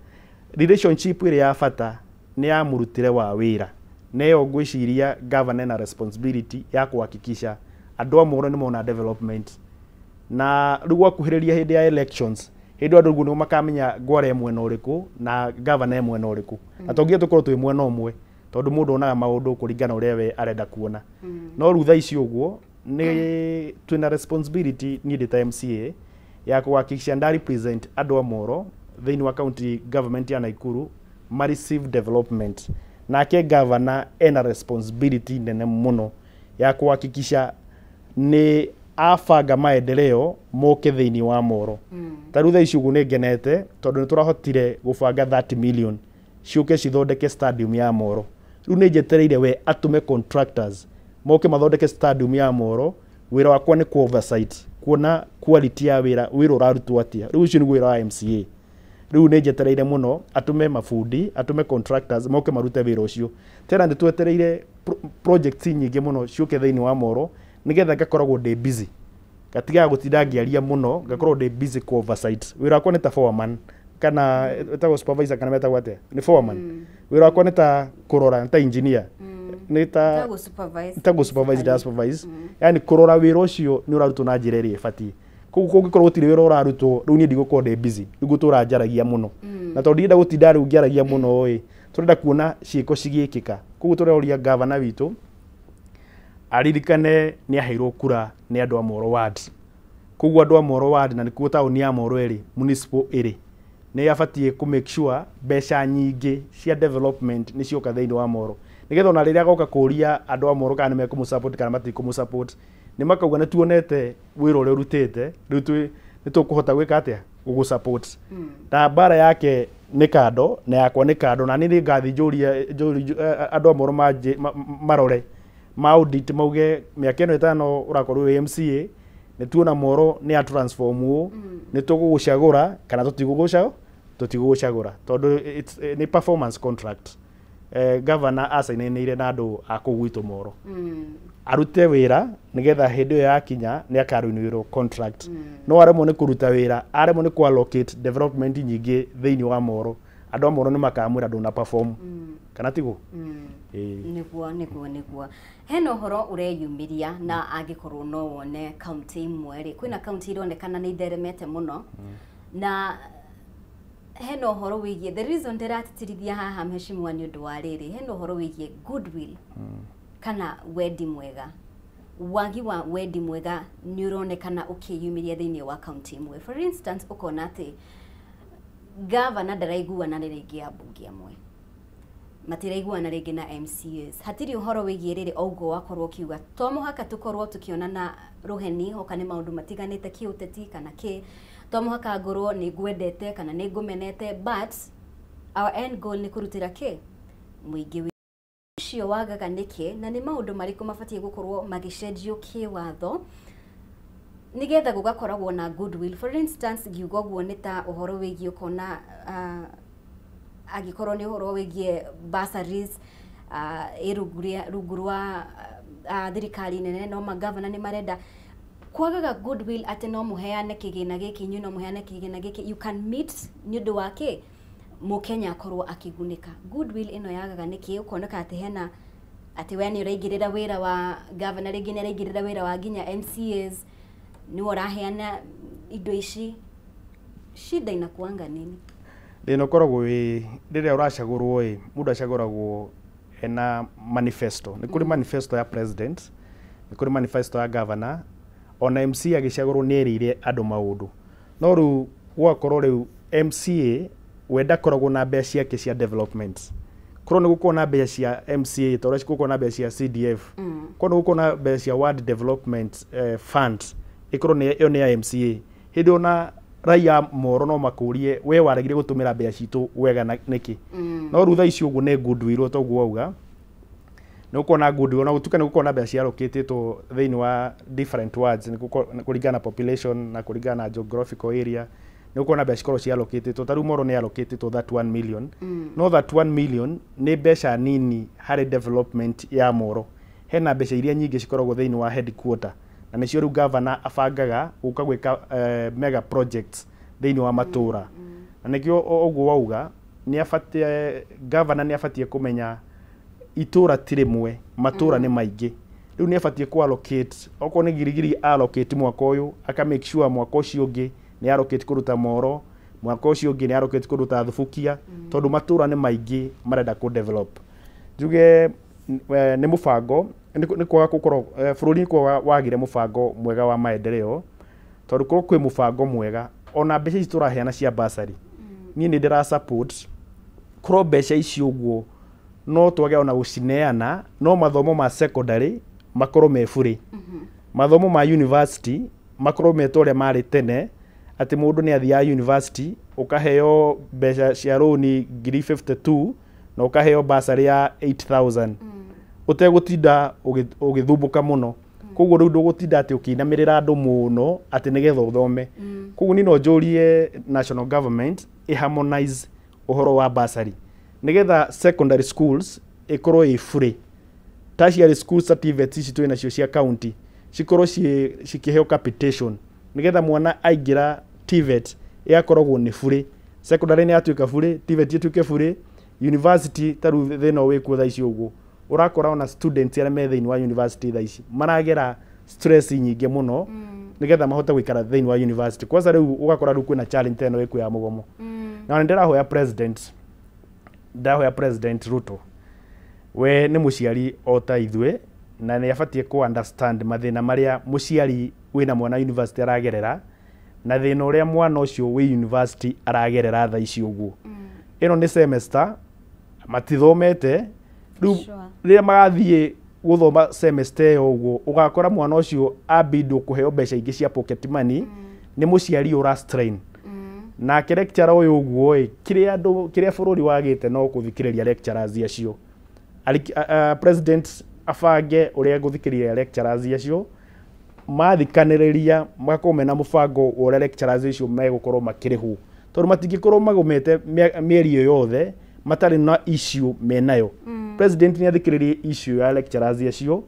Relationship ĩrĩa ya bata nĩ ya mũrutĩre wa wĩra, neyo ngwĩciria governor na responsibility ya kuhakikisha andũ a Moro nĩ mona development. Na rĩu gwakuhĩrĩria hĩndĩ ya elections, hĩndĩ ĩyo andũ rĩu nĩo makamenya ngware mwena ũrĩkũ na governor e mwena ũrĩkũ. Na to nginya tũkorwo twĩ mwena ũmwe, tondũ mũndũ onaga maũndũ kũringana na ũrĩa we arenda kuona. No rĩu thaa ici ũguo nĩ twĩna responsibility, niĩ ndĩ ta MCA, ya kuhakikisha nda represent andũ a Moro thĩinĩ wa county government ya Nakuru ma receive development. Nake governor ena responsibility nene mũno ya kuhakikisha nĩ abanga maendeleo moke thĩinĩ wa Moro. Ta rĩu thaa ici ũguo nĩ ngenete tondũ nĩ tũrahotire gũbanga 30 million ciũke cithondeke stadium ya Moro. Rĩu nĩ njetereire we atũme contractors moke mathondeke stadium ya Moro. Wĩra wakwa nĩ ku oversight, kuona quality ya wĩra, wĩra ũrarutwo atĩa. Rĩu ũcio nĩguo wĩra wa MCA. Rĩu nĩ njetereire mũno atũme mabundi, atũme contractors moke marute wĩra ũcio. Tena nĩ twetereire projects nyingĩ mũno ciũke thĩinĩ wa Moro, nĩgetha ngakoragwo ndĩ busy, gatigaga gũtinda ngĩaria mũno, ngakorwo ndĩ busy ku oversight. Wĩra wakwa nĩ ta foreman, kana ĩtagwo supervisor, kana metagwo atĩa, nĩ foreman. Wĩra wakwa nĩ ta kũrora, nĩ ta engineer, nĩ ta Gũ supervise. Ta gũ supervise, da supervise, yani kũrora wĩra ũcio nĩ ũrarutwo na njĩra ĩrĩa ĩbatiĩ. Koguo kũngĩkorwo gũtirĩ wĩra ũrarutwo, rĩu niĩ ndigũkorwo ndĩ busy, rĩu ngũtũra njaragia mũno. Na tondũ ndirenda gũtinda rĩu ngĩaragia mũno ĩ, tũrenda kuona ciĩko cigĩkĩka. Koguo tũroria gavana witũ aririkane nĩ aheirwo kura nĩ andũ a Moro ward. Koguo andũ a Moro ward, na nĩkuo taũni ya Moro ĩrĩ, municipal ĩrĩ, nĩ abatiĩ kũ make sure mbeca nyingĩ cia development nĩ cioka thĩinĩ wa Moro, nĩgetha ona rĩrĩa agoka kũria andũ a Moro kana nĩ mekũmũ kana matikũmũ, nĩ makauga nĩ tuonete wĩra ũrĩa ũrutĩte, rĩu twĩ nĩ tũkũhota gwĩka atĩa, gũgũ support. Na mbara yake nĩ kando na yakwa nĩ kando, na niĩ nĩ ngathiĩ njũrie andũ a Moro marore ma audit, mauge mĩaka ĩno 5 ũrakorwo wĩ MCA, nĩ tuona Moro nĩ ya transform ũũ, nĩ tũgũgũcagũra kana tũtigũgũcagũra, tondũ nĩ performance contract. Governor acainanĩire na andũ a kũu gwitũ Moro arute wĩra, nĩgetha hĩndĩ ĩyo yakinya nĩ akarenewĩrwo contract. No aremwo nĩ kũruta wĩra, aremwo nĩ kũ-allocate development nyingĩ thĩinĩ wa Moro, andũ a Moro nĩ makamwĩra ndũna perform, kana tiguo? Ĩĩ. Nĩguo hena ũhoro ũreyumĩria, na angĩkorwo no wone kaunti imwe rĩ, kwĩna kaunti ironekana nĩ itheremete mũno. Na hena ũhoro wĩgiĩ, the reason ndĩratĩtĩrithia haha, mheshimiwa, nĩ ũndũ wa rĩrĩ, hena ũhoro wĩgiĩ goodwill kana wendi mwega. Wagi wa wendi mwega nĩ ũronekana ũkĩyumĩria thĩinĩ wa kaunti imwe. For instance, ũkona atĩ gavana ndaraiguana na rĩngĩ ambunge amwe, matiraiguana rĩngĩ na MCAs, hatirĩ ũhoro wĩgiĩ rĩrĩ. O ũguo wakorwo ũkiuga, to mũhaka tũkorwo tũkĩonana rũheni hoka nĩ maũndũ matiganĩte kĩũteti kana kĩ, to mũhaka ngorwo nĩ ngwendete kana nĩ ngũmenete, but our end goal nĩ kũrutĩra kĩ mũingĩ ũcio wagaga nĩkĩ, na nĩ maũndũ marĩkũ mabatiĩ gũkorwo magĩcenjio kĩwatho nigetha gũgakoragwo na goodwill? For instance, ngiuga ũguo nĩ ta ũhoro wĩgiĩ ũkona angĩkorwo nĩ ũhoro wĩgiĩ bursaries ĩ rungu rwa thirikari nene, no magavana nĩ marenda kwagaga goodwill atĩ no mũheane kĩgĩna gĩkĩ, inyuĩ no mũheane kĩgĩna gĩkĩ, you can meet nĩ ũndũ wa kĩ mũkenya akorwo akĩgunĩka. Goodwill ĩno yagaga nĩkĩ? Ũkoneka atĩ hena atĩ we nĩ ũraingĩrĩra wĩra wa governor, rĩngĩ nĩ araingĩrĩra wĩra wa nginya MCAs, nĩwe ũraheana indo ici. Shida inakuanga nini? Thĩna ũkoragwo wĩ rĩrĩa ũracagũrwo ĩ, mũndũ acagũragwo ena manifesto. Nĩ kũrĩ manifesto ya president, nĩ kũrĩ manifesto ya governor, ona MC agĩcagũrwo nĩ erĩire andũ maũndũ. No rĩu gwakorwo rĩu MCA we ndakoragwo na mbeca ciake cia development. Korwo nĩ gũkorwo na mbeca cia MCA, ta ũrĩa gũkorwo na mbeca cia CDF, korwo nĩ gũkorwo na mbeca cia ward development fund, ĩkorwo nĩ ĩyo nĩ ya MCA, hĩndĩ ona raia Moro no makũrie we waregire gũtũmĩra mbeca citũ wega na nĩkĩ. No rĩu thaa ici ũguo nĩ goodwill, toguo wauga nĩ gũkorwo na goodwill, na gũtuĩka nĩ gũkorwo na mbeca cialocatĩtwo thĩinĩ wa different wards, nĩ kũringana na population na kũringana na geographical area, nĩ gũkorwo na mbeca cikorwo cialocatĩtwo. Ta rĩu Moro nĩ allocatĩtwo that 1 million. No that 1 million nĩ mbeca nini harĩ development ya Moro. Hena mbeca iria nyingĩ cikoragwo thĩinĩ wa headquarter, na nĩcio rĩu governor abangaga gũka gwĩka mega projects thĩinĩ wa matũra. Na nĩkĩo ũguo wauga nĩ abatie, governor nĩ abatie kũmenya itũra ti rĩmwe, matũra nĩ maingĩ. Rĩu nĩ abatie ku allocate, okorwo nĩ Girigiri allocate mwaka ũyũ, aka make sure mwaka ũcio ũngĩ nĩ allocate kũruta Moro, mwaka ũcio ũngĩ nĩ allocate kũruta Thubukia, tondũ matũra nĩ maingĩ marenda kũ develop. Njuge nĩ mũbango nĩ kwaga gũkorwo bũrũri nĩ kwaga wagire mũbango mwega wa maendeleo, tondũ korwo kwĩ mũbango mwega, ona mbeca ici tũraheana cia bursary, niĩ nĩ ndĩra support korwo mbeca icio ũguo no twage ona gũcineana, no mathomo ma secondary makorwo me bure, mathomo ma university makorwo me ta ũrĩa marĩ tene, atĩ mũndũ nĩ athiaga university ũkaheo mbeca cia rũni ngiri 52 na ũkaheo bursary ya 8000 ũtegũtinda ũgĩthumbũka mũno. Koguo rĩu ndũgũtinda atĩ ũkĩinamĩrĩra andũ mũno atĩ nĩgetha ũthome. Koguo niĩ no njũrie national government ĩ harmonize ũhoro wa bursary nĩgetha secondary schools ĩkorwo ĩ free, tertiary schools ta TVET ici twĩ nacio cia county cikorwo cikĩheo capitation, nĩgetha mwana aingĩra TVET ĩgakoragwo nĩ bure, secondary nĩ yatuĩka bure, TVET ĩtuĩke bure, university ta rĩu thĩna wĩkuo thaa ici ũguo ũrakora ona students arĩa me thĩinĩ wa university thaa ici maragera stress nyingĩ mũno nĩgetha mahote gũikara thĩinĩ wa university. Kwanza rĩu ũgakora rĩu kwĩna challenge ta ĩno ĩkuo ya mũgomo. Na nĩ ndĩrahoya president, ndahoya President Ruto, we nĩ mũciari o ta ithuĩ, na nĩ abatiĩ ku understand mathĩna marĩa mũciari wĩna mwana university aragerera, na thĩna ũrĩa mwana ũcio wĩ university aragerera thaa ici ũguo. Ĩno nĩ semester matithomete rĩu. Rĩrĩa magathiĩ gũthoma semester ĩyo ũguo, ũgakora mwana ũcio ambindwo kũheo mbeca ingĩ cia pocket money nĩ mũciari ũra strain nake lecturer ũyũ ũguo ĩ. Kĩrĩa andũ, kĩrĩa bũrũri wagĩte no gũthikĩrĩria lecturers acio. President abange ũrĩa gũthikĩrĩria lecturers acio, mathikanĩrĩria magakorwo mena mũbango wa ũrĩa lecturers acio megũkorwo makĩrĩhwo, tondũ matingĩkorwo magomete mĩeri ĩyo yothe matarĩ na issue menayo. President nĩ athikĩrĩrie issue ya lecturers acio,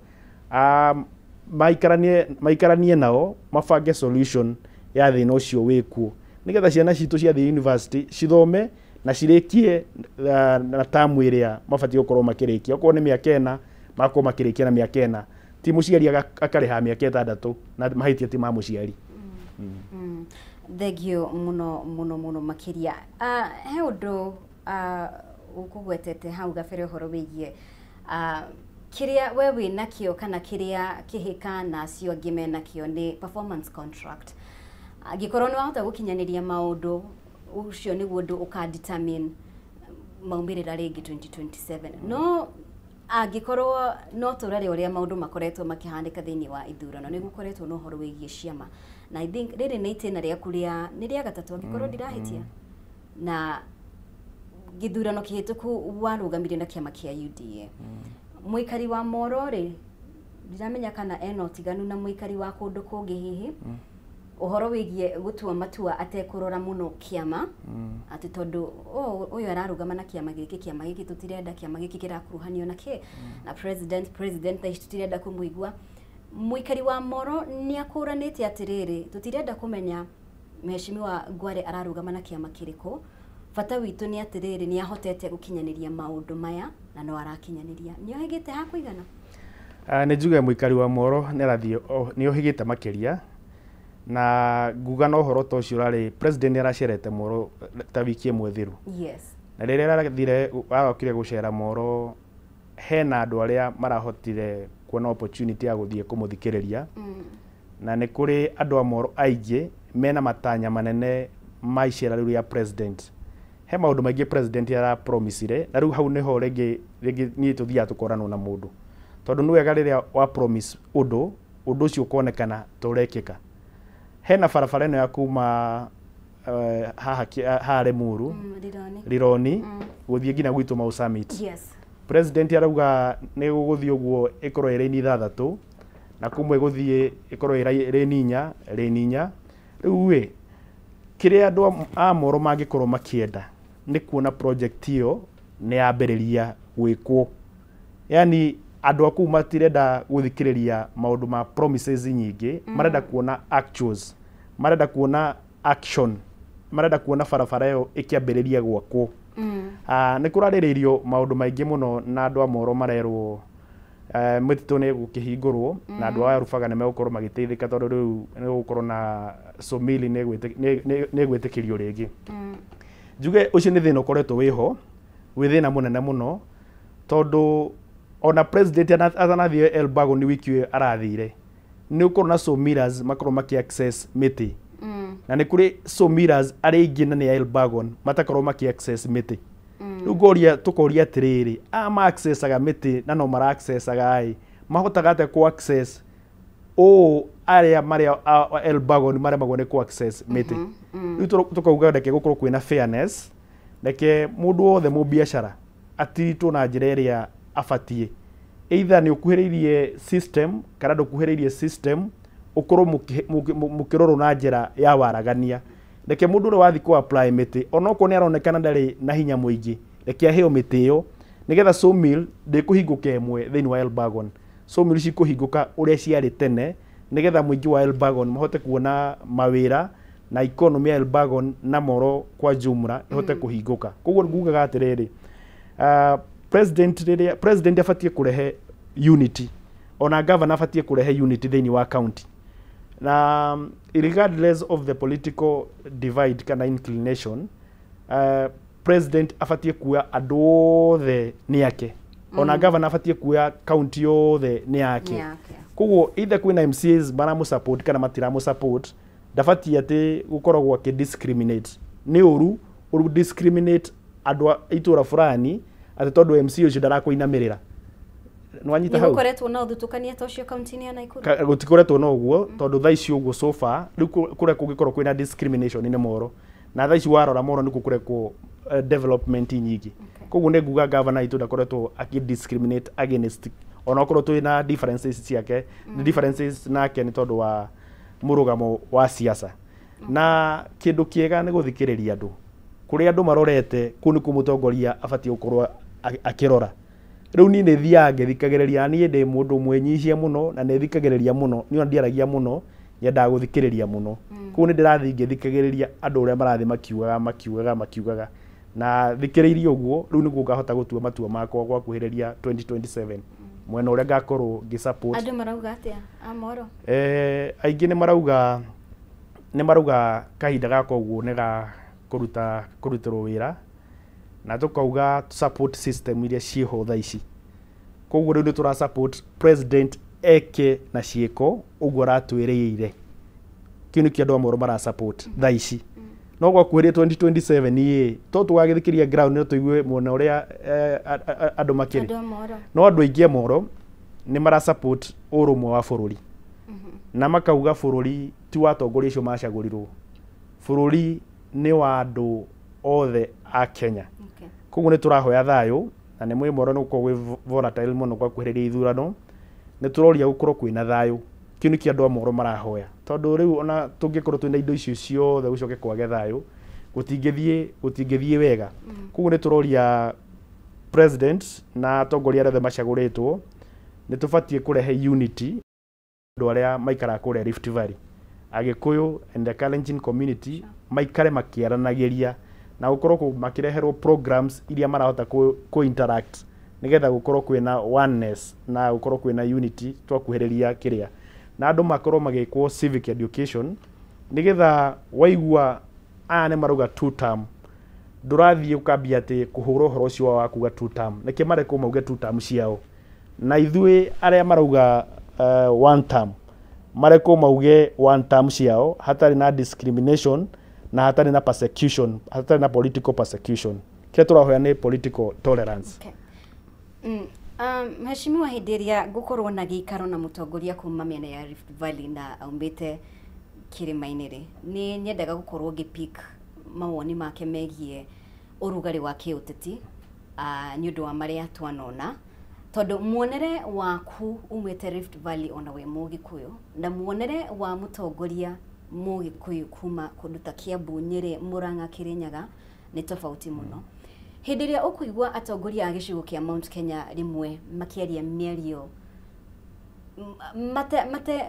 maikaranie nao, mabange solution ya thĩna ũcio wĩkuo, nĩgetha ciana citũ ciathiĩ university cithome na cirĩkie na tamu ĩrĩa mabatiĩ gũkorwo makĩrĩkia. Okorwo nĩ mĩaka 4, magakorwo makĩrĩkia na mĩaka 4, ti mũciari akarĩha mĩaka 6, na mahĩtia ti ma mũciari. Thengio mũno mũno mũno makĩria. He ũndũ ũkũgwetete hau gabere, ũhoro wĩgiĩ kĩrĩa we wĩ nakĩo kana kĩrĩa kĩhĩka na acio angĩ menakĩo nĩ performance contract. Angĩkorwo nĩ wahota gũkinyanĩria maũndũ, ũcio nĩguo ũndũ ũka determine maumĩrĩra rĩngĩ 2027. No angĩkorwo no tũrore ũrĩa maũndũ makoretwo makĩhanĩka thĩinĩ wa ithurano, nĩ gũkoretwo na ũhoro wĩgiĩ ciama, na I think rĩrĩ nĩ itĩna rĩaku rĩa nĩ rĩa gatatũ, angĩkorwo ndirahĩtia. Na gĩthurano kĩhĩtũku warũgamire na kĩama kĩa UDA. Mũikari wa Moro rĩ, ndiramenya kana ena ũtiganu na mũikari wa kũndũ kũngĩ, hihi ũhoro wĩgiĩ gũtua matua atekũrora mũno kĩama, atĩ tondũ oh, ũyũ ararũgama na kĩama gĩkĩ, kĩama gĩkĩ tũtirenda, kĩama gĩkĩ kĩrakuruhanio na kĩ na president thaa ici tũtirenda kũmũigua. Mũikari wa Moro nĩ akũranĩte atĩrĩrĩ, tũtirenda kũmenya mheshimiwa Ngware ararũgama na kĩama kĩrĩkũ, bata witũ nĩ atĩrĩrĩ, nĩ ahotete gũkinyanĩria maũndũ maya na no arakinyanĩria. Nĩ ohĩgĩte ha kũigana? Nĩ njuge mũikari wa Moro nĩ arathiĩ nĩ ohĩgĩte makĩria, na nguga na ũhoro ta ũcio ũrarĩ president nĩ aracerete Moro ta wiki ĩmwe thiru. Na rĩrĩa arathire, arokire gũcera Moro, hena andũ arĩa marahotire kuona opportunity ya gũthiĩ kũmũthikĩrĩria. Na nĩ kũrĩ andũ a Moro aingĩ mena matanya manene ma icera rĩu rĩa president. He maũndũ maingĩ president arapromisire, na rĩu hau nĩho rĩngĩ rĩngĩ niĩ tũthiaga tũkoranwo na mũndũ, tondũ nĩ wega rĩrĩa wa promise ũndũ, ũndũ ũcio ũkonekana ta ũrekĩka. Hena barabara ĩno ya kuma haha haha Limuru, Rironi. Rironi gũthiĩ nginya gwitũ Mau Summit. President arauga nĩ gũgũthiĩ ũguo ĩkorwo ĩ raini 6, na kumwe gũthiĩ ĩkorwo ĩ raini 4, raini 4. Rĩu ĩ kĩrĩa andũ a Moro mangĩkorwo makĩenda nĩ kuona project ĩyo nĩ yambĩrĩria gwĩkwo, yani Andũ a kũu matirenda gũthikĩrĩria maũndũ ma promises nyingĩ, marenda kuona actuals, marenda kuona action, marenda kuona barabara ĩyo ĩkĩambĩrĩria gwakwo. Nĩ kũrarĩrĩirio maũndũ maingĩ mũno na andũ a Moro marerwo mĩtitũ nĩ ĩgũkĩhingũrwo na andũ a Rubaga nĩ megũkorwo magĩteithĩka tondũ rĩu nĩ gũgũkorwo na sawmill nĩ ĩgwĩtĩkĩrio rĩngĩ. Njuge ũcio nĩ thĩna ũkoretwo wĩho, wĩ thĩna mũnene mũno, tondũ ona president atanathiĩ Elbagon wiki ĩyo arathire, nĩ ũkorwo na sawmillers makorwo makĩ access mĩtĩ. Na nĩ kũrĩ sawmillers arĩa aingĩ na nĩ a Elbagon matakorwo makĩ access mĩtĩ. Rĩu ngoria tũkoria atĩrĩrĩ, aya ma accessaga mĩtĩ na no mara accessaga ĩ, mahotaga atĩa kũ access ũũ arĩa marĩa Elbagon maremagwo nĩ kũ access mĩtĩ? Rĩu tũkauga reke gũkorwo kwĩna fairness, reke mũndũ wothe mũbiacara atiritwo na njĩra ĩrĩa abatiĩ. Either nĩ ũkuhĩrĩirie system kana ndũkuhĩrĩirie system, ũkorwo mũkĩrorwo na njĩra ya waragania. Reke mũndũ ũrĩa wathiĩ kũ apply mĩtĩ onokorwo nĩ aronekana ndarĩ na hinya mũingĩ, reke aheo mĩtĩ ĩyo nĩgetha sawmill ndĩkũhingũka ĩmwe thĩinĩ wa Elbagon. Sawmill cikũhingũka ũrĩa ciarĩ tene nĩgetha mũingĩ wa Elbagon mahote kuona mawĩra na economy ya Elbagon na Moro kwa jumla ĩhote kũhingũka. Koguo ngugaga atĩrĩrĩ, president rĩrĩa president abatiĩ kũrehe unity, ona governor abatiĩ kũrehe unity thĩinĩ wa county, na regardless of the political divide kana inclination, president abatiĩ kuoya andũ othe nĩ ake, ona governor abatiĩ kuoya county yothe nĩ yake. Koguo either kwĩna MCAs maramũ support kana matiramũ support, ndabatiĩ atĩ gũkoragwo akĩ discriminate. Nĩ ũru ũru discriminate andũ a itũra fulani atĩ tondũ MCA ũcio ndarakũinamĩrĩra. Nĩwanyita hau? Nĩgũkoretwo na ũthutũkania ta ũcio kaunti-inĩ ya Nakuru? Gũtikoretwo na ũguo tondũ thaa ici ũguo so far rĩu kũrĩa kũngĩkorwo kwĩna discrimination nĩ Moro, na thaa ici warora Moro nĩkuo kũrekwo development nyingĩ. Koguo nĩ nguga governor itũ ndakoretwo akĩ discriminate against, onakorwo twĩna differences ciake, differences nake nĩ tondũ wa mũrũgamo wa siasa. Na kĩndũ kĩega nĩ gũthikĩrĩria andũ kũrĩa andũ marorete, kũu nĩkuo mũtongoria abatiĩ gũkorwo akĩrora. Rĩu niĩ nĩ thiaga ngĩthikagĩrĩria, niĩ ndĩ mũndũ mwĩnyihia mũno na nĩ thikagĩrĩria mũno, niĩ ona ndiaragia mũno, nyendaga gũthikĩrĩria mũno. Koguo nĩ ndĩrathiĩ ngĩthikagĩrĩria andũ ũrĩa marathiĩ makiugaga makiugaga makiugaga, na thikĩrĩirie ũguo rĩu nĩguo ngahota gũtua matua makwa gwakuhĩrĩria 2027 mwena ũrĩa ngakorwo ngĩ support. Andũ marauga atĩa a Moro? Aingĩ nĩ marauga kahinda gaka ũguo nĩ ga kũruta kũrutĩrwo wĩra, na tũkauga support system iria ciĩho thaa ici. Koguo rĩu nĩ tũra support president eke na ciĩko ũguo aratwĩrĩire. Kĩu nĩkĩo andũ a Moro mara support thaa ici. No gwakuhĩrĩria 2027 ĩ, to tũgagĩthikĩria ground no tũigue mwena ũrĩa andũ makĩrĩ. Andũ a Moro. No andũ aingĩ a Moro nĩ mara support ũrũmwe wa bũrũri, na makauga bũrũri ti wa atongoria acio macagũrirwo, bũrũri nĩ wa andũ othe a Kenya. Koguo nĩ tũrahoya thayũ, na nĩ mwĩ Moro nĩ gũkorwo gwĩ volatile mũno gwakuhĩrĩria ithurano, nĩ tũroria gũkorwo kwĩna thayũ. Kĩu nĩkĩo andũ a Moro marahoya, tondũ rĩu ona tũngĩkorwo twĩna indo icio ciothe gũcoke kwage thayũ, gũtingĩthiĩ wega. Koguo nĩ tũroria president na atongoria arĩa othe macagũrĩtwo, nĩ tũbatiĩ kũrehe unity andũ arĩa maikaraga kũrĩa Rift Valley, Agĩkũyũ and the Kalenjin community, maikare makĩaranagĩria na gũkorwo makĩreherwo programs iria marahota kũ interact nĩgetha gũkorwo kwĩna oneness na gũkorwo kwĩna unity twakuhĩrĩria kĩrĩa, na andũ makorwo magĩkwo civic education nĩgetha waigua aya nĩ marauga two term, ndũrathiĩ ũkambia atĩ kũhũra ũhoro ũcio wa kuga two term, nĩkĩ marekwo mauge two term ciao, na ithuĩ arĩa marauga one term marekwo mauge one term ciao hatarĩ na discrimination na hatarĩ na persecution, hatarĩ na political persecution. Kĩrĩa tũrahoya nĩ political tolerance. Okay. Mheshimiwa, hĩndĩ ĩrĩa ngũkorwo na gĩikaro na mũtongoria kuma mĩena ya Rift Valley na aumĩte kĩrĩma-inĩ rĩ, nĩ nyendaga gũkorwo ngĩ pick mawoni make megiĩ ũrugarĩ wa kĩũteti, nĩ ũndũ wa marĩa twanona, tondũ muonere waku umĩte Rift Valley ona wĩ Mũgĩkũyũ na muonere wa mũtongoria Mũgĩkũyũ kuma kũndũ ta Kiambu, Nyĩrĩ, Murang'a, Kĩrĩnyaga nĩ tofauti mũno. Hĩndĩ ĩrĩa ũkũigua atongoria a gĩcigo kĩa Mount Kenya rĩmwe makĩaria mĩario mate mate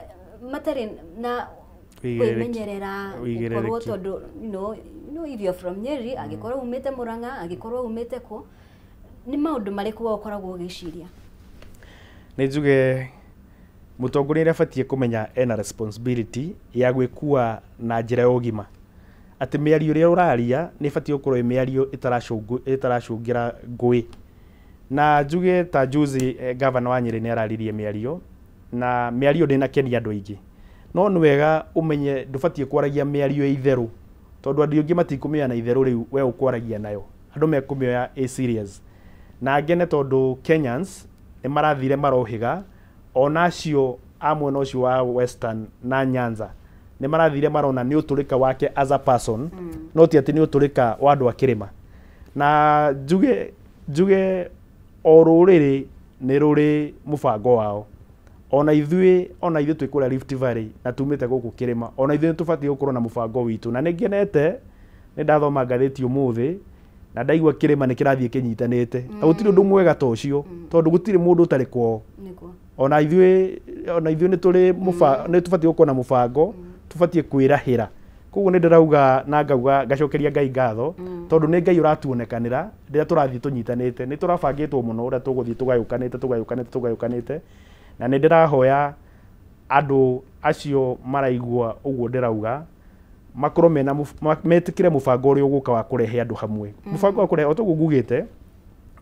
matarĩ na kwĩmenyerera gũkorwo tondũ if you're from Nyeri, angĩkorwo umĩte Murang'a, angĩkorwo umĩte kũ, nĩ maũndũ marĩkũ we ũkoragwo ũgĩciria? Nĩ njuge mũtongoria nĩ abatiĩ kũmenya ena responsibility ya gwĩkua na njĩra ya ũgima, atĩ mĩario ĩrĩa ũraria nĩ ĩbatiĩ gũkorwo ĩ mĩario ĩtaracũngĩra ngũĩ. Na njuge ta juzi gavana wa Nyeri nĩ araririe mĩario, na mĩario ndĩnakenia andũ aingĩ, no nĩ wega ũmenye ndũbatiĩ kwaragia mĩario ya itherũ, tondũ andũ aingĩ matikũmĩoya na itherũ rĩu we ũkwaragia nayo, andũ mekũmĩoya ĩ serious. Na ngene tondũ Kenyans nĩ marathire marohĩga, ona acio a mwena ũcio wa Western na Nyanza nĩ marathire marona nĩ ũtũrĩka wake as a person, no ti atĩ nĩ ũtũrĩka wa andũ a kĩrĩma. Na njuge o rũrĩrĩ nĩ rũrĩ mũbango wao. Ona ithuĩ twĩ kũrĩa Rift Valley na tumĩte gũkũ kĩrĩma, ona ithuĩ nĩ tũbatiĩ gũkorwo na mũbango witũ. Na nĩ ngenete nĩ ndathoma ngathĩti ũmũthĩ na ndaigua kĩrĩma nĩ kĩrathiĩ kĩnyitanĩte, na gũtirĩ ũndũ mwega ta ũcio, tondũ gũtirĩ mũndũ ũtarĩ kwao. Ona ithuĩ nĩ tũrĩ nĩ tũbatiĩ gũkorwo na mũbango, tũbatiĩ kwĩrahĩra. Koguo nĩ ndĩrauga na ngauga ngacokeria Ngai ngatho, tondũ nĩ Ngai ũratuonekanĩra rĩrĩa tũrathiĩ tũnyitanĩte. Nĩ tũrabangĩtwo mũno ũrĩa tũgũthiĩ tũgayũkanĩte tũgayũkanĩte tũgayũkanĩte, na nĩ ndĩrahoya andũ acio maraigua ũguo ndĩrauga makorwo mena metĩkĩre mũbango ũrĩa ũgũka wa kũrehe andũ hamwe. Mũbango wa kũrehe, o toguo ngugĩte,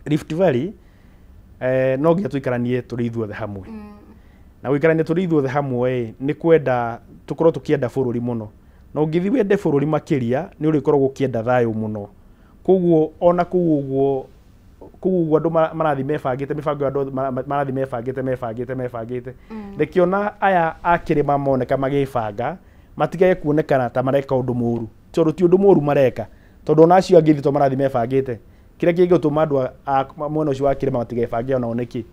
Rift Valley no nginya tũikaranie tũrĩ ithuothe hamwe. Na gũikarania tũrĩ ithuothe hamwe nĩ kwenda tũkorwo tũkĩenda bũrũri mũno, na ũngĩthiĩ wende bũrũri makĩria nĩ ũrĩkoragwo ũkĩenda thayũ mũno. Koguo ona kũu ũguo andũ marathiĩ mebangĩte, mĩbango ya andũ marathiĩ mebangĩte. Reke ona aya a kĩrĩma moneka magĩbanga, matigage kuonekana ta mareka ũndũ mũru, tondũ ti ũndũ mũru mareka, tondũ ona acio angĩ to marathiĩ mebangĩte. Kĩrĩa kĩngĩtũma andũ a mwena ũcio wa kĩrĩma matigebange onao nĩkĩ?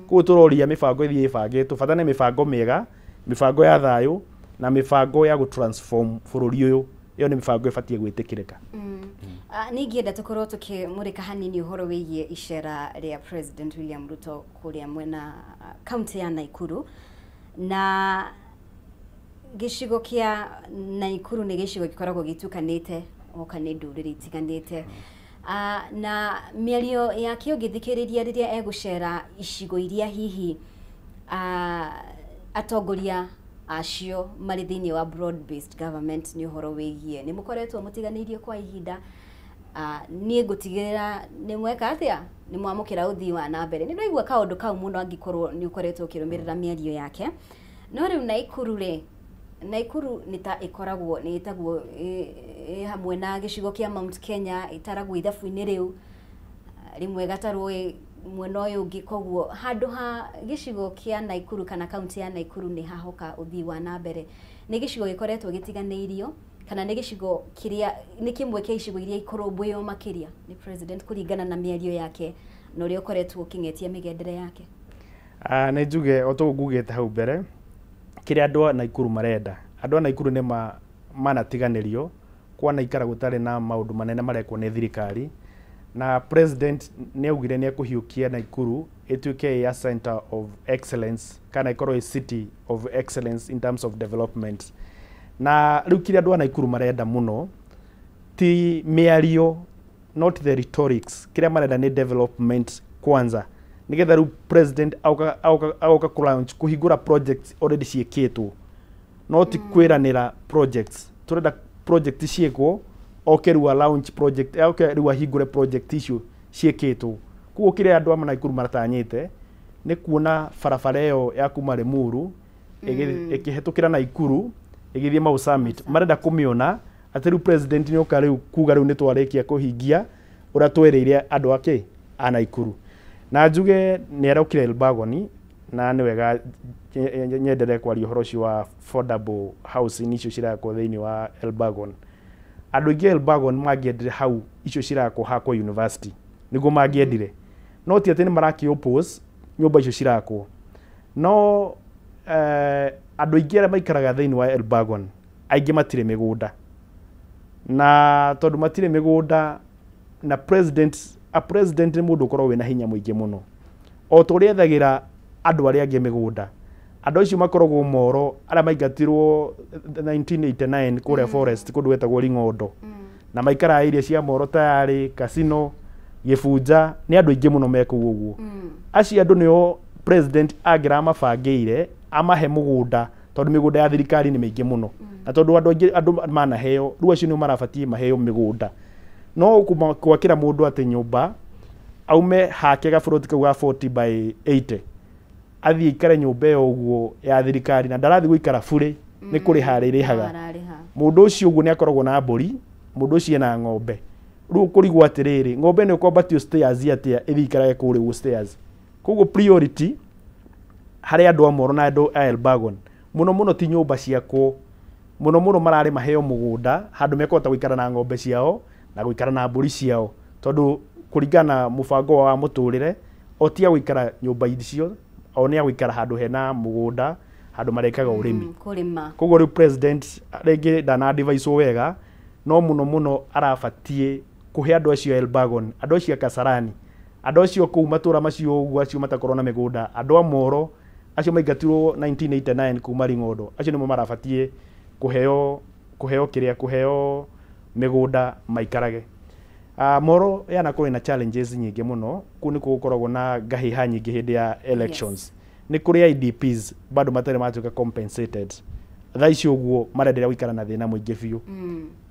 Koguo tũroria mĩbango ĩthiĩ ĩbangĩtwo, bata nĩ mĩbango mĩega, mĩbango ya thayũ na mĩbango ya gũtransform bũrũri ũyũ. Ĩyo nĩ mĩbango ĩbatiĩ gwĩtĩkĩrĩka. Ningĩenda tũkorwo tũkĩmũrĩka hanini ũhoro wĩgiĩ icera rĩa President William Ruto kũrĩa mwena kaunti ya Nakuru. Na gĩcigo kĩa Nakuru nĩ gĩcigo gĩkoragwo gĩtukanĩte oka nĩ ndũrĩrĩ itiganĩte. Na mĩario yake ũngĩthikĩrĩria rĩrĩa egũcera icigo iria hihi atongoria acio marĩ thĩinĩ wa broad based government nĩ ũhoro wĩgiĩ nĩ mũkoretwo mũtiganĩirio kwa ihinda, niĩ ngũtigĩrĩra nĩ mweka atĩa, nĩ mwamũkĩra ũthii wa na mbere. Nĩ ndaigua kaũndũ kau mũno angĩkorwo nĩ ũkoretwo ũkĩrũmĩrĩra mĩario yake. No rĩu Nakuru rĩ, Nakuru nĩ ta ĩkoragwo nĩ ĩtagwo hamwe na gĩcigo kĩa Mount Kenya, ĩtaragwo ithabu-inĩ rĩu rĩmwe gatarwo mwena ũyũ ũngĩ. Koguo handũ ha gĩcigo kĩa Nakuru kana kaunti ya Nakuru nĩ hahoka ũthii wa na mbere. Nĩ gĩcigo gĩkoretwo gĩtiganĩirio, kana nĩ gĩcigo kĩrĩa nĩ kĩmwe kĩa icigo iria ikũrũmbũiyo makĩria nĩ president kũringana na mĩario yake na ũrĩa ũkoretwo ũkĩng'etia mĩgendere yake. Nĩ njuge o toguo ngugĩte hau mbere, kĩrĩa andũ a Nakuru marenda, andũ a Nakuru nĩ manatiganĩrio, kwanaikara gũtarĩ na maũndũ manene marekwo nĩ thirikari, na president nĩ augire nĩ ekũhiũkia Nakuru ĩtuĩke a center of excellence, kana ĩkorwo ĩ city of excellence in terms of development. Na rĩu kĩrĩa andũ a Nakuru marenda mũno ti mĩario, not the rhetorics, kĩrĩa marenda nĩ development kwanza, nĩgetha rĩu president agoka kũlaunch kũhingũra projects already ciĩkĩtwo, no ti kwĩranĩra projects. Tũrenda project ciĩkwo, oke rĩu a launch project, oke rĩu ahingũre project icio ciĩkĩtwo. Koguo kĩrĩa andũ a Nakuru maratanyĩte nĩ kuona barabara ĩyo ya kuma Limuru ĩkĩhetũkĩra Nakuru ĩgĩthiĩ Mau Summit. Marenda kũmĩona atĩ rĩu president nĩ oka rĩu kuga rĩu nĩ twarĩkia kũhingia ũrĩa twereire andũ ake a Nakuru. Na njuge nĩ arokire Elbagon, na nĩ wega nyenderee kwaria ũhoro ũcio wa affordable housing icio cirakwo thĩinĩ wa Elbagon. Andũ aingĩ Elbagon mangĩendire hau icio cirakwo hakwo university nĩguo mangĩendire, no ti atĩ nĩ marakĩ oppose nyũmba icio cirakwo, no andũ aingĩ arĩa maikaraga thĩinĩ wa Elbagon aingĩ matirĩ mĩgũnda, na tondũ matirĩ mĩgũnda na president A president nĩ mũndũ ũkoragwo wĩna hinya mũingĩ mũno, o ta ũrĩa ethagĩra andũ arĩa angĩ mĩgũnda. Andũ acio makoragwo Moro, arĩa maingatirwo 1989 kũrĩa forest, kũndũ gwetagwo Ring'ondo, na maikaraga iria cia Moro, tayarĩ Casino, Gĩbunja, nĩ andũ aingĩ mũno me kũu ũguo. Acio andũ nĩo president angĩramabangĩire amahe mũgũnda, tondũ mĩgũnda ya thirikari nĩ mĩingĩ mũno, na tondũ andũ aingĩ andũ manaheo rĩu, acio nĩo marabatiĩ maheo mĩgũnda. No gwakĩra mũndũ atĩ nyũmba aume hake gaburoti kau ga 40 by 80 athiĩ aikare nyũmba ĩyo ũguo ya thirikari, na ndarathiĩ gũikara burĩ, nĩ kũrĩha arĩrĩhaga. Ararĩha. Mũndũ ũcio ũguo nĩ akoragwo na mbũri, mũndũ ũcio ena ng'ombe. Rĩu kũrigwo atĩrĩrĩ, ng'ombe nĩ ũkwambatio stairs atĩa ĩthiĩ ikarage kũrĩa ũguo stairs? Koguo priority harĩ andũ a Moro na andũ a Elbagon mũno mũno ti nyũmba ciakwo mũno mũno, mararĩ maheo mũgũnda handũ mekũhota gũikara na ng'ombe ciao na gũikara na mbũri ciao, tondũ kũringana na mũbango wa mũtũrĩre, o ti a gũikara nyũmba icio, o nĩ a gũikara handũ hena mũgũnda, handũ marekaga ũrĩmi. Kũrĩma. Koguo rĩu president rĩngĩ ndana advise wega, no mũno mũno arabatiĩ kũhe andũ acio a Elbagon, andũ acio a Kasarani, andũ acio kũu matũra macio ũguo, acio matakorwo na mĩgũnda, andũ a Moro acio maingatirwo 1989 kuma Ring'ondo, acio nĩmo marabatiĩ kũheo kĩrĩa, kũheo mĩgũnda maikarage. Moro yanakorwo ĩna challenges nyingĩ mũno. Kũu nĩkuo gũkoragwo na ngahĩha nyingĩ hĩndĩ ya elections. Nĩ kũrĩ IDPs bado matarĩ matuĩka compensated thaa ici, ũguo marenderea gũikara na thĩna mũingĩ biũ.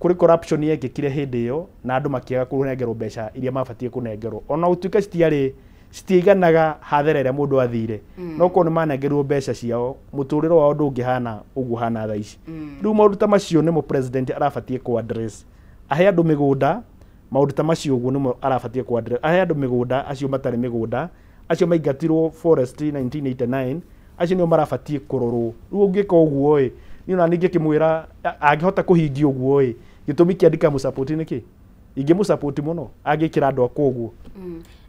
Kũrĩ corruption yekĩkire hĩndĩ ĩyo na andũ makĩaga kũnengerwo mbeca iria mabatiĩ kũnengerwo, ona gũtuĩka citiarĩ citiiganaga hathara ĩrĩa mũndũ athire, no korwo nĩ manengerirwo mbeca ciao, mũtũrĩre wao ndũngĩhana ũguo hana thaa ici. Rĩu maũndũ ta macio nĩmo president arabatiĩ kũ address, ahe andũ mĩgũnda. Maũndũ ta macio ũguo nĩmo arabatiĩ kũ address, ahe andũ mĩgũnda, acio matarĩ mĩgũnda, acio maingatirwo forest 1989, acio nĩo marabatiĩ kũrorwo. Rĩu ũngĩka ũguo ĩ, niĩ ona ningĩ kĩmwĩra angĩhota kũhingia ũguo ĩ, gĩtũmi kĩa ndikamũsupport nĩ kĩ? Ingĩmũsupport mũno angĩkĩra andũ akwa ũguo.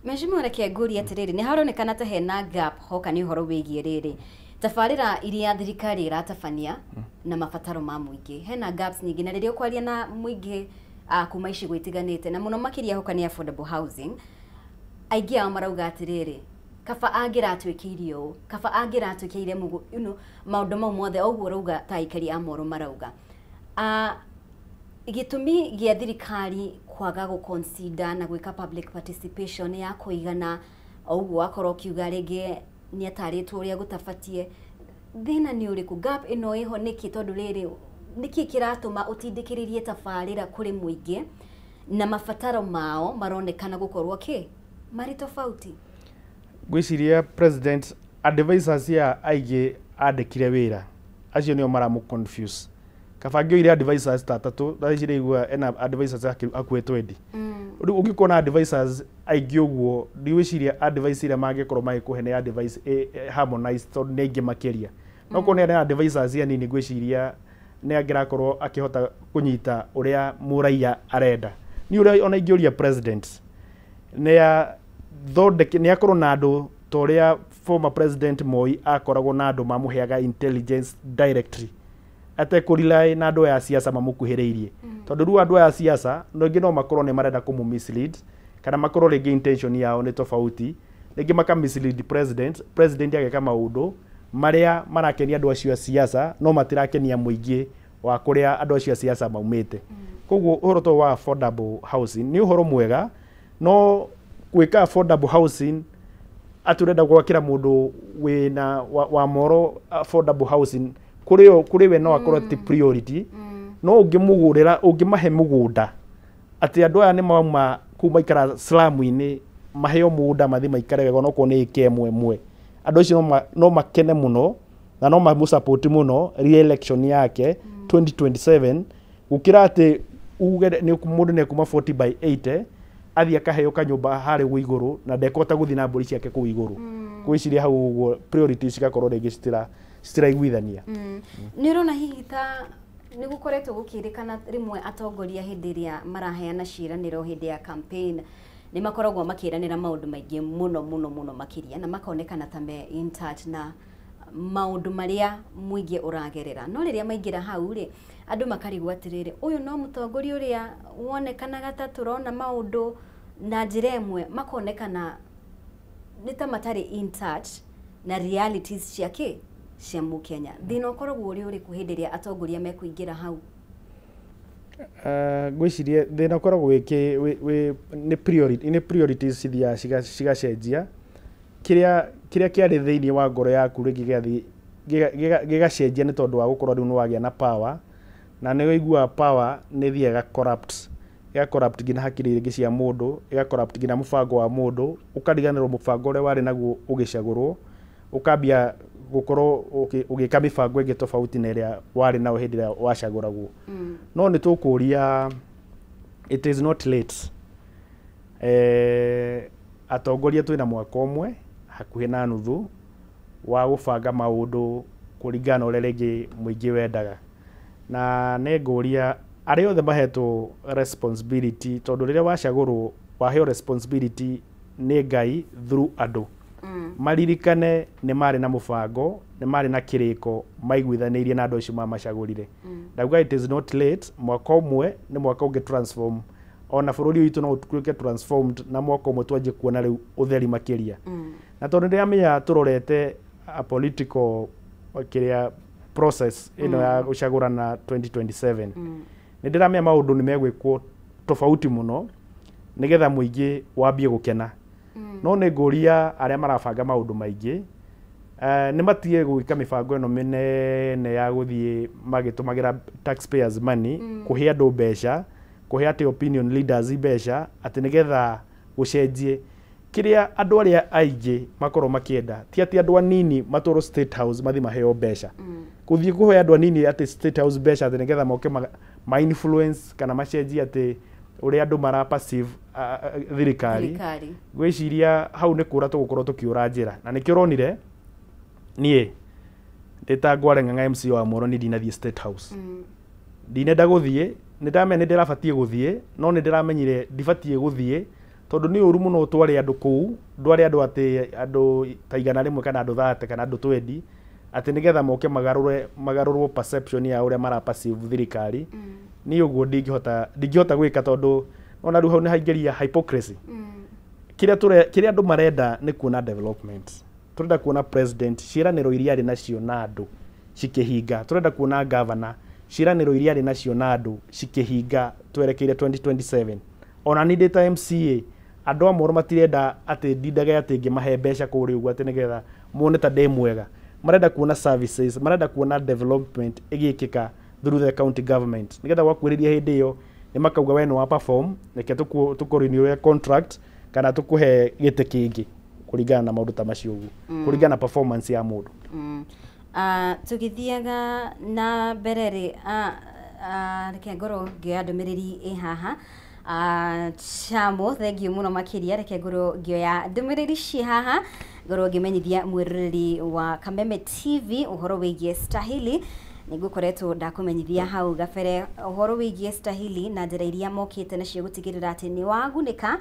Mheshimiwa, reke ngũrie atĩrĩrĩ, nĩ haronekana ta hena gap hoka nĩ ũhoro wĩgiĩ rĩrĩ tabarĩra iria thirikari ĩratabania na mabataro ma mũingĩ. Hena gaps nyingĩ, na rĩrĩa ũkwaria na mũingĩ kuma icigo itiganĩte, na mũno makĩria hoka nĩ affordable housing, aingĩ ao marauga atĩrĩrĩ, kaba angĩratwĩkĩire ũũ, kaba angĩratwĩkĩire mũgũ, maũndũ mau mothe o ũguo ũrauga ta aikari a Moro marauga. Gĩtũmi gĩa thirikari kwaga gũ consider na gwĩka public participation ya kũigana o ũguo wakorwo ũkiuga, rĩngĩ nĩ atarĩtwo ũrĩa gũtabatiĩ, thĩna nĩ ũrĩkũ? Gap ĩno ĩho nĩkĩ? Tondũ rĩrĩ, nĩkĩ kĩratũma ũtindĩkĩrĩrie tabarĩra kũrĩ mũingĩ na mabataro mao maronekana gũkorwo kĩ marĩ tofauti? Ngwĩciria president advisors ya aingĩ andĩkire wĩra acio nĩo maramũ confuse. Kaba angĩoire advisors ta atatũ, thaa ici ndĩraigua ena advisors hakuhĩ 20. Rĩu ũngĩkorwo na advisors aingĩ ũguo, ndigwĩciria advice ĩrĩa mangĩkorwo magĩkũhe nĩ advice harmonized, tondũ nĩ aingĩ makĩria. No korwo nĩ advisors anini, ngwĩciria nĩ angĩrakorwo akĩhota kũnyita ũrĩa mũraiya arenda. Niĩ ũrĩa ona ingĩũria president nĩ athondeke, nĩ akorwo na andũ ta ũrĩa former president Moi akoragwo na andũ mamũheaga intelligence directly, atekũrely na andũ aya a siasa mamũkuhĩrĩirie, tondũ rĩu andũ aya a siasa no rĩngĩ no makorwo nĩ marenda kũmũ mislead, kana makorwo rĩngĩ intention yao nĩ tofauti, rĩngĩ maka mislead president, president ageka maũndũ marĩa marakenia andũ acio a siasa no matirakenia mũingĩ wa kũrĩa andũ acio a siasa maumĩte. Koguo ũhoro ta ũyũ wa affordable housing nĩ ũhoro mwega, no gwĩka affordable housing atĩ ũrenda gwakĩra mũndũ wĩna wa Moro affordable housing, kũrĩ we no akorwo ti priority. No ũngĩmũgũrĩra, ũngĩmahe mũgũnda, atĩ andũ aya nĩ mauma kuu maikara slum-inĩ, maheo mũgũnda mathiĩ maikare wega, onokorwo nĩ ĩka ĩmwe ĩmwe, andũ acio no makene mũno na no mamũ mũno re-election yake 2027, gũkĩra atĩ uge nĩ mũndũ nĩ ekuma 40 by 80 athiĩ akaheo kanyũmba harĩa ũguo igũrũ na ndekũhota gũthiĩ na mbũri ciake kũu igũrũ. Ngwĩciria hau ũguo priorities cigakorwo rĩngĩ citiraiguithania. Nĩ ũrona hihi ta nĩ gũkoretwo gũkĩrĩkana rĩmwe atongoria hĩndĩ ĩrĩa maraheana ciĩranĩro hĩndĩ ya campaign nĩ makoragwo makĩranĩra maũndũ maingĩ mũno mũno mũno makĩria, na makonekana ta me in touch na maũndũ marĩa mũingĩ ũragerera, no rĩrĩa maingĩra hau rĩ, andũ makarigwo atĩrĩrĩ, ũyũ no mũtongoria ũrĩa wonekanaga ta tũrona maũndũ Na njĩra ĩmwe makonekana nĩ ta matarĩ in touch na realities cia kĩ cia mũkenya. Thĩna ũkoragwo ũrĩ ũrĩkũ hĩndĩ ĩrĩa atongoria mekũingĩra hau? Ngwĩciria thĩna ũkoragwo wĩ nĩ priority, nĩ priorities cithiaga cigacenjia. Kĩrĩa kĩarĩ thĩinĩ wa ngoro yaku rĩngĩ gĩgathiĩ gĩgacenjia nĩ tondũ wa gũkorwo rĩu nĩ wagĩa na power, na nĩ ũiguaga power nĩ ĩthiaga corrupt, ĩga corrupt nginya hakiri rĩngĩ cia mũndũ, ĩga corrupt nginya mũbango wa mũndũ, ũkariganĩrwo mũbango ũrĩa warĩ naguo ũgĩcagũrwo, ũkambia gũkorwo ũgĩka mĩbango ĩngĩ tofauti na ĩrĩa warĩ nayo hĩndĩ ĩrĩa wacagũragwo. No nĩ tũkũria, it is not late. Atongoria twĩna mwaka ũmwe hakuhĩ na nuthu wa gũbanga maũndũ kũringana na ũrĩa rĩngĩ mũingĩ wendaga. Na nĩ ngũria arĩa othe mahetwo responsibility, tondũ rĩrĩa wacagũrwo waheo responsibility nĩ Ngai through andũ, maririkane nĩ marĩ na mũbango, nĩ marĩ na kĩrĩko maiguithanĩirie na andũ acio mamacagũrire. Ndauga it is not late. Mwaka ũmwe nĩ mwaka ũngĩ transform ona bũrũri witũ no ũtuĩke transformed na mwaka ũmwe twanjie kuona rĩu ũtheri makĩria. Na tondũ ndĩramenya tũrorete a political kĩrĩa process ĩno ya gũcagũrana 2027, nĩ ndĩramenya maũndũ nĩ megwĩkwo tofauti mũno nĩgetha mũingĩ wambie gũkena. No nĩ ngũria arĩa marabanga maũndũ maingĩ, nĩ matige gwĩka mĩbango ĩno mĩnene ya gũthiĩ magĩtũmagĩra taxpayers money, kũhe andũ mbeca, kũhe atĩ opinion leaders mbeca atĩ nĩgetha gũcenjie kĩrĩa andũ arĩa aingĩ makorwo makĩenda. Ti atĩ andũ anini matwarwo State House mathiĩ maheo mbeca. Gũthiĩ kũhe andũ anini atĩ State House mbeca atĩ nĩgetha moke ma influence kana macenjie atĩ ũrĩa andũ mara perceive thirikari, Thirikari. Ngwĩciria hau nĩ kũra tũgũkorwo tũkĩũra njĩra. Na nĩkĩo ũronire niĩ ndĩ ta Ngware Ng'ang'a MC wa Moro, niĩ ndinathiĩ State House. Ndinenda gũthiĩ. Nĩ ndamenya nĩ ndĩrabatiĩ gũthiĩ, no nĩ ndĩramenyire ndibatiĩ gũthiĩ tondũ nĩ ũru mũno ũtware andũ kũu, ndware andũ atĩ andũ ta 100 kana andũ 30 kana andũ 20 atĩ nĩgetha moke magarũrwo perception ya ũrĩa mara perceive thirikari. Niĩ ũguo ndingĩhota gwĩka tondũ ona rĩu hau nĩ haingĩria hypocrisy. Kĩrĩa andũ marenda nĩ kuona development. Tũrenda kuona president ciĩranĩro iria arĩ nacio na andũ cikĩhinga. Tũrenda kuona governor ciĩranĩro iria arĩ nacio na andũ cikĩhinga twerekeire 2027. Ona niĩ ndĩ ta MCA, andũ a Moro matirenda atĩ ndindage atĩ ngĩmahe mbeca kũrĩa ũguo atĩ nĩgetha mone ta ndĩ mwega. Marenda kuona services, marenda kuona development ĩgĩkĩka through the county government, nĩgetha gwakuhĩrĩria hĩndĩ ĩyo nĩ makauga we nĩ wa perform, reke tũkũ contract kana tũkũhe gĩtĩ kĩngĩ kũringana na maũndũ ta macio ũguo, kũringana na performance ya mũndũ. Tũgĩthiaga na mbere rĩ, reke ngorwo ngĩoya ndũmĩrĩri ĩ haha. Chamo, thengiũ mũno makĩria. Reke ngorwo ngĩoya ndũmĩrĩri ciĩ haha, ngorwo ngĩmenyithia mwĩroreri wa Kameme TV ũhoro wĩgiĩ Stahili. Nĩngũkoretwo ndakũmenyithia hau gabere ũhoro wĩgiĩ Stahili na njĩra iria mokĩte nacio gũtigĩrĩra atĩ nĩ wagunĩka.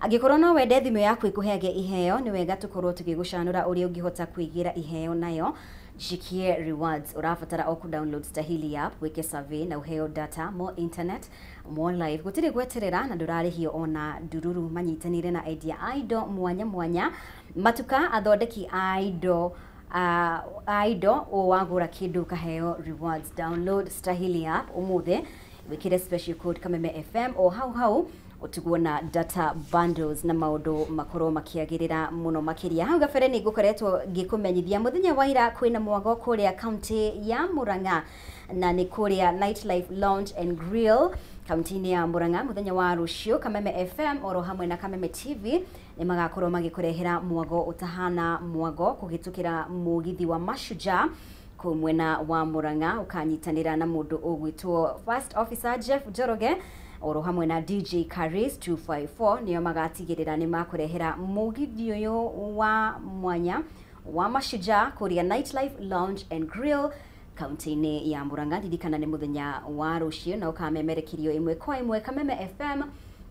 Angĩkorwo no wende thimũ yaku ĩkũheage iheo, nĩ wega tũkorwo tũgĩgũcanũra ũrĩa ũngĩhota kwĩgĩra iheo nayo. Jikie Rewards, ũrabatara o download Stahili app, wĩke survey na ũheo data, more internet, more life. Gũtirĩ gweterera na ndũrarĩhio ona ndururu. Manyitanĩire na endia a indo mwanya mwanya, matuka, athondeki a indo, o wagũra kĩndũ ũkaheo rewards. Download Stahili app ũmũthĩ, wĩkĩre special code Kameme FM o hau hau ũtigwo na data bundles na maũndũ makorwo makĩagĩrĩra mũno makĩria. Hau gabere nĩ ngũkoretwo ngĩkũmenyithia mũthenya wa ira kwĩna mwago kũrĩa kaunti ya Murang'a, na nĩ kũrĩa Nightlife Lounge and Grill kaunti-inĩ ya Murang'a. Mũthenya wa rũciũ Kameme FM oro hamwe na Kameme TV nĩ magakorwo magĩkũrehera mwago ũtahana mwago kũhĩtũkĩra mũgithi wa Mashujaa kũu mwena wa Murang'a, ũkanyitanĩra na mũndũ ũgwĩtwo First Officer Jeff Njoroge oro hamwe na DJ Caris 254. Nĩo magatigĩrĩra nĩ makũrehera mũgithi ũyũ wa mwanya wa Mashujaa kũrĩa Nightlife Lounge and Grill kaunti-inĩ ya Murang'a. Ririkana nĩ mũthenya wa rũciũ na ũkamemerekerio ĩmwe kwa ĩmwe Kameme FM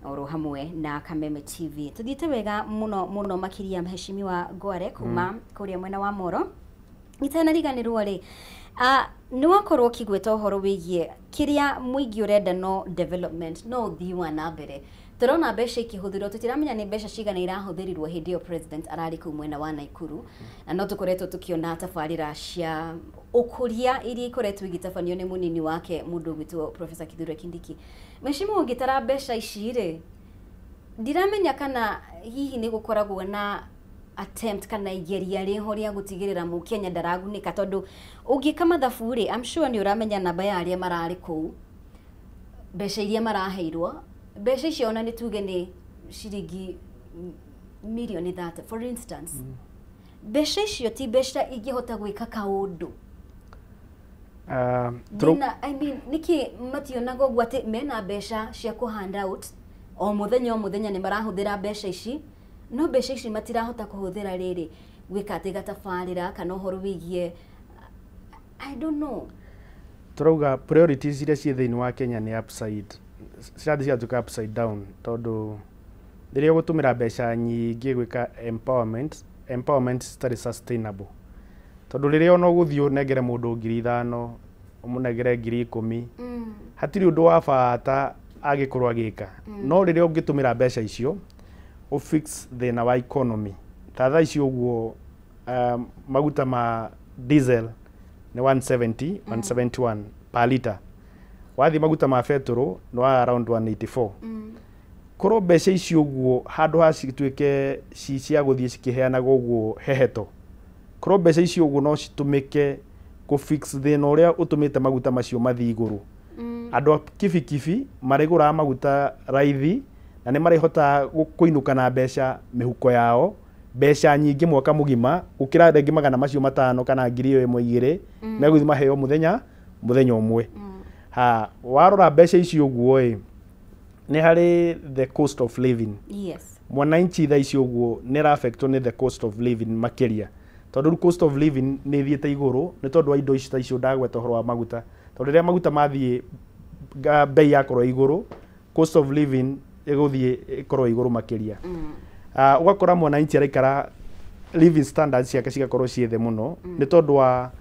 oro hamwe na Kameme TV. Tuthiĩte wega mũno mũno makĩria, mheshimiwa Ngware kuma kũrĩa mwena wa Moro. Itanariganĩrwo rĩ, nĩ wakorwo ũkĩgweta ũhoro wĩgiĩ kĩrĩa mũingĩ ũrenda no development, no ũthii wa na mbere. Tũrona mbeca ikĩhũthĩrwo, tũtiramenya nĩ mbeca cigana irahũthĩrirwo hĩndĩ ĩyo president ararĩ kũu mwena wa Naikuru, na no tũkoretwo tũkĩona tabarĩra cia ũkũria iria ikoretwo igĩtabanio nĩ mũnini wake mũndũ ũgwĩtwo Professor Kithure Kindiki. Mheshimiwa, ũngĩtara mbeca ici rĩ, ndiramenya kana hihi nĩ gũkoragwo na attempt kana igeria rĩho rĩa gũtigĩrĩra mũkenya ndaragunĩka, tondũ ũngĩka mathabu rĩ, I'm sure nĩ ũramenya namba ya arĩa mararĩ kũu, mbeca iria maraheirwo, mbeca icio ona nĩ tuge nĩ ciringi mirioni 30 for instance, mbeca icio ti mbeca ingĩhota gwĩka kaũndũ. Thĩna, I mean, nĩkĩ mationaga ũguo atĩ mena mbeca cia kũ hand out o mũthenya o mũthenya, nĩ marahũthĩra mbeca ici, no mbeca ici matirahota kũhũthĩra rĩrĩ gwĩka atĩ gatabarĩra kana ũhoro wĩgiĩ, I don't know. Tũrauga priorities iria ciĩ thĩinĩ wa Kenya nĩ upside, cirathiĩ cigatuĩka upside down, tondũ rĩrĩa ũgũtũmĩra mbeca nyingĩ gwĩka empowerment, empowerment citarĩ sustainable, tondũ rĩrĩa ona ũgũthiĩ ũnengere mũndũ 5,000, ũmũnengere 10,000, hatirĩ ũndũ wa bata angĩkorwo agĩka. No rĩrĩa ũngĩtũmĩra mbeca icio ũfix thĩna wa economy, ta thaa ici ũguo, maguta ma diesel nĩ 170, 171 per liter, wathiĩ maguta ma betũrũ nĩ wa around 184. Korwo mbeca icio ũguo handũ ha cituĩke ci cia gũthiĩ cikĩheanagwo ũguo heheto, korwo mbeca icio ũguo no citũmĩke kũ fix thĩna ũrĩa ũtũmĩte maguta macio mathiĩ igũrũ, andũ a kibikibi marĩgũraga maguta raithi na nĩ marĩhotaga kũinũka na mbeca mĩhuko yao, mbeca nyingĩ mwaka mũgima, gũkĩra rĩngĩ 500 kana 1,000 2 megũthiĩ maheo mũthenya mũthenya ũmwe. Ha warora mbeca icio ũguo ĩ, nĩ harĩ the cost of living. Mwananchi thaa ici ũguo nĩ araffectwo nĩ the cost of living makĩria, tondũ rĩu cost of living nĩ ĩthiĩte igũrũ nĩ tondũ wa indo ici ta icio ndagweta ũhoro wa maguta, tondũ rĩrĩa maguta mathiĩ bei yakorwo igũrũ, cost of living ĩgũthiĩ ĩkorwo igũrũ makĩria. Ũgakora mwananchi araikara living standards ciake cigakorwo ciĩ thĩ mũno nĩ tondũ wa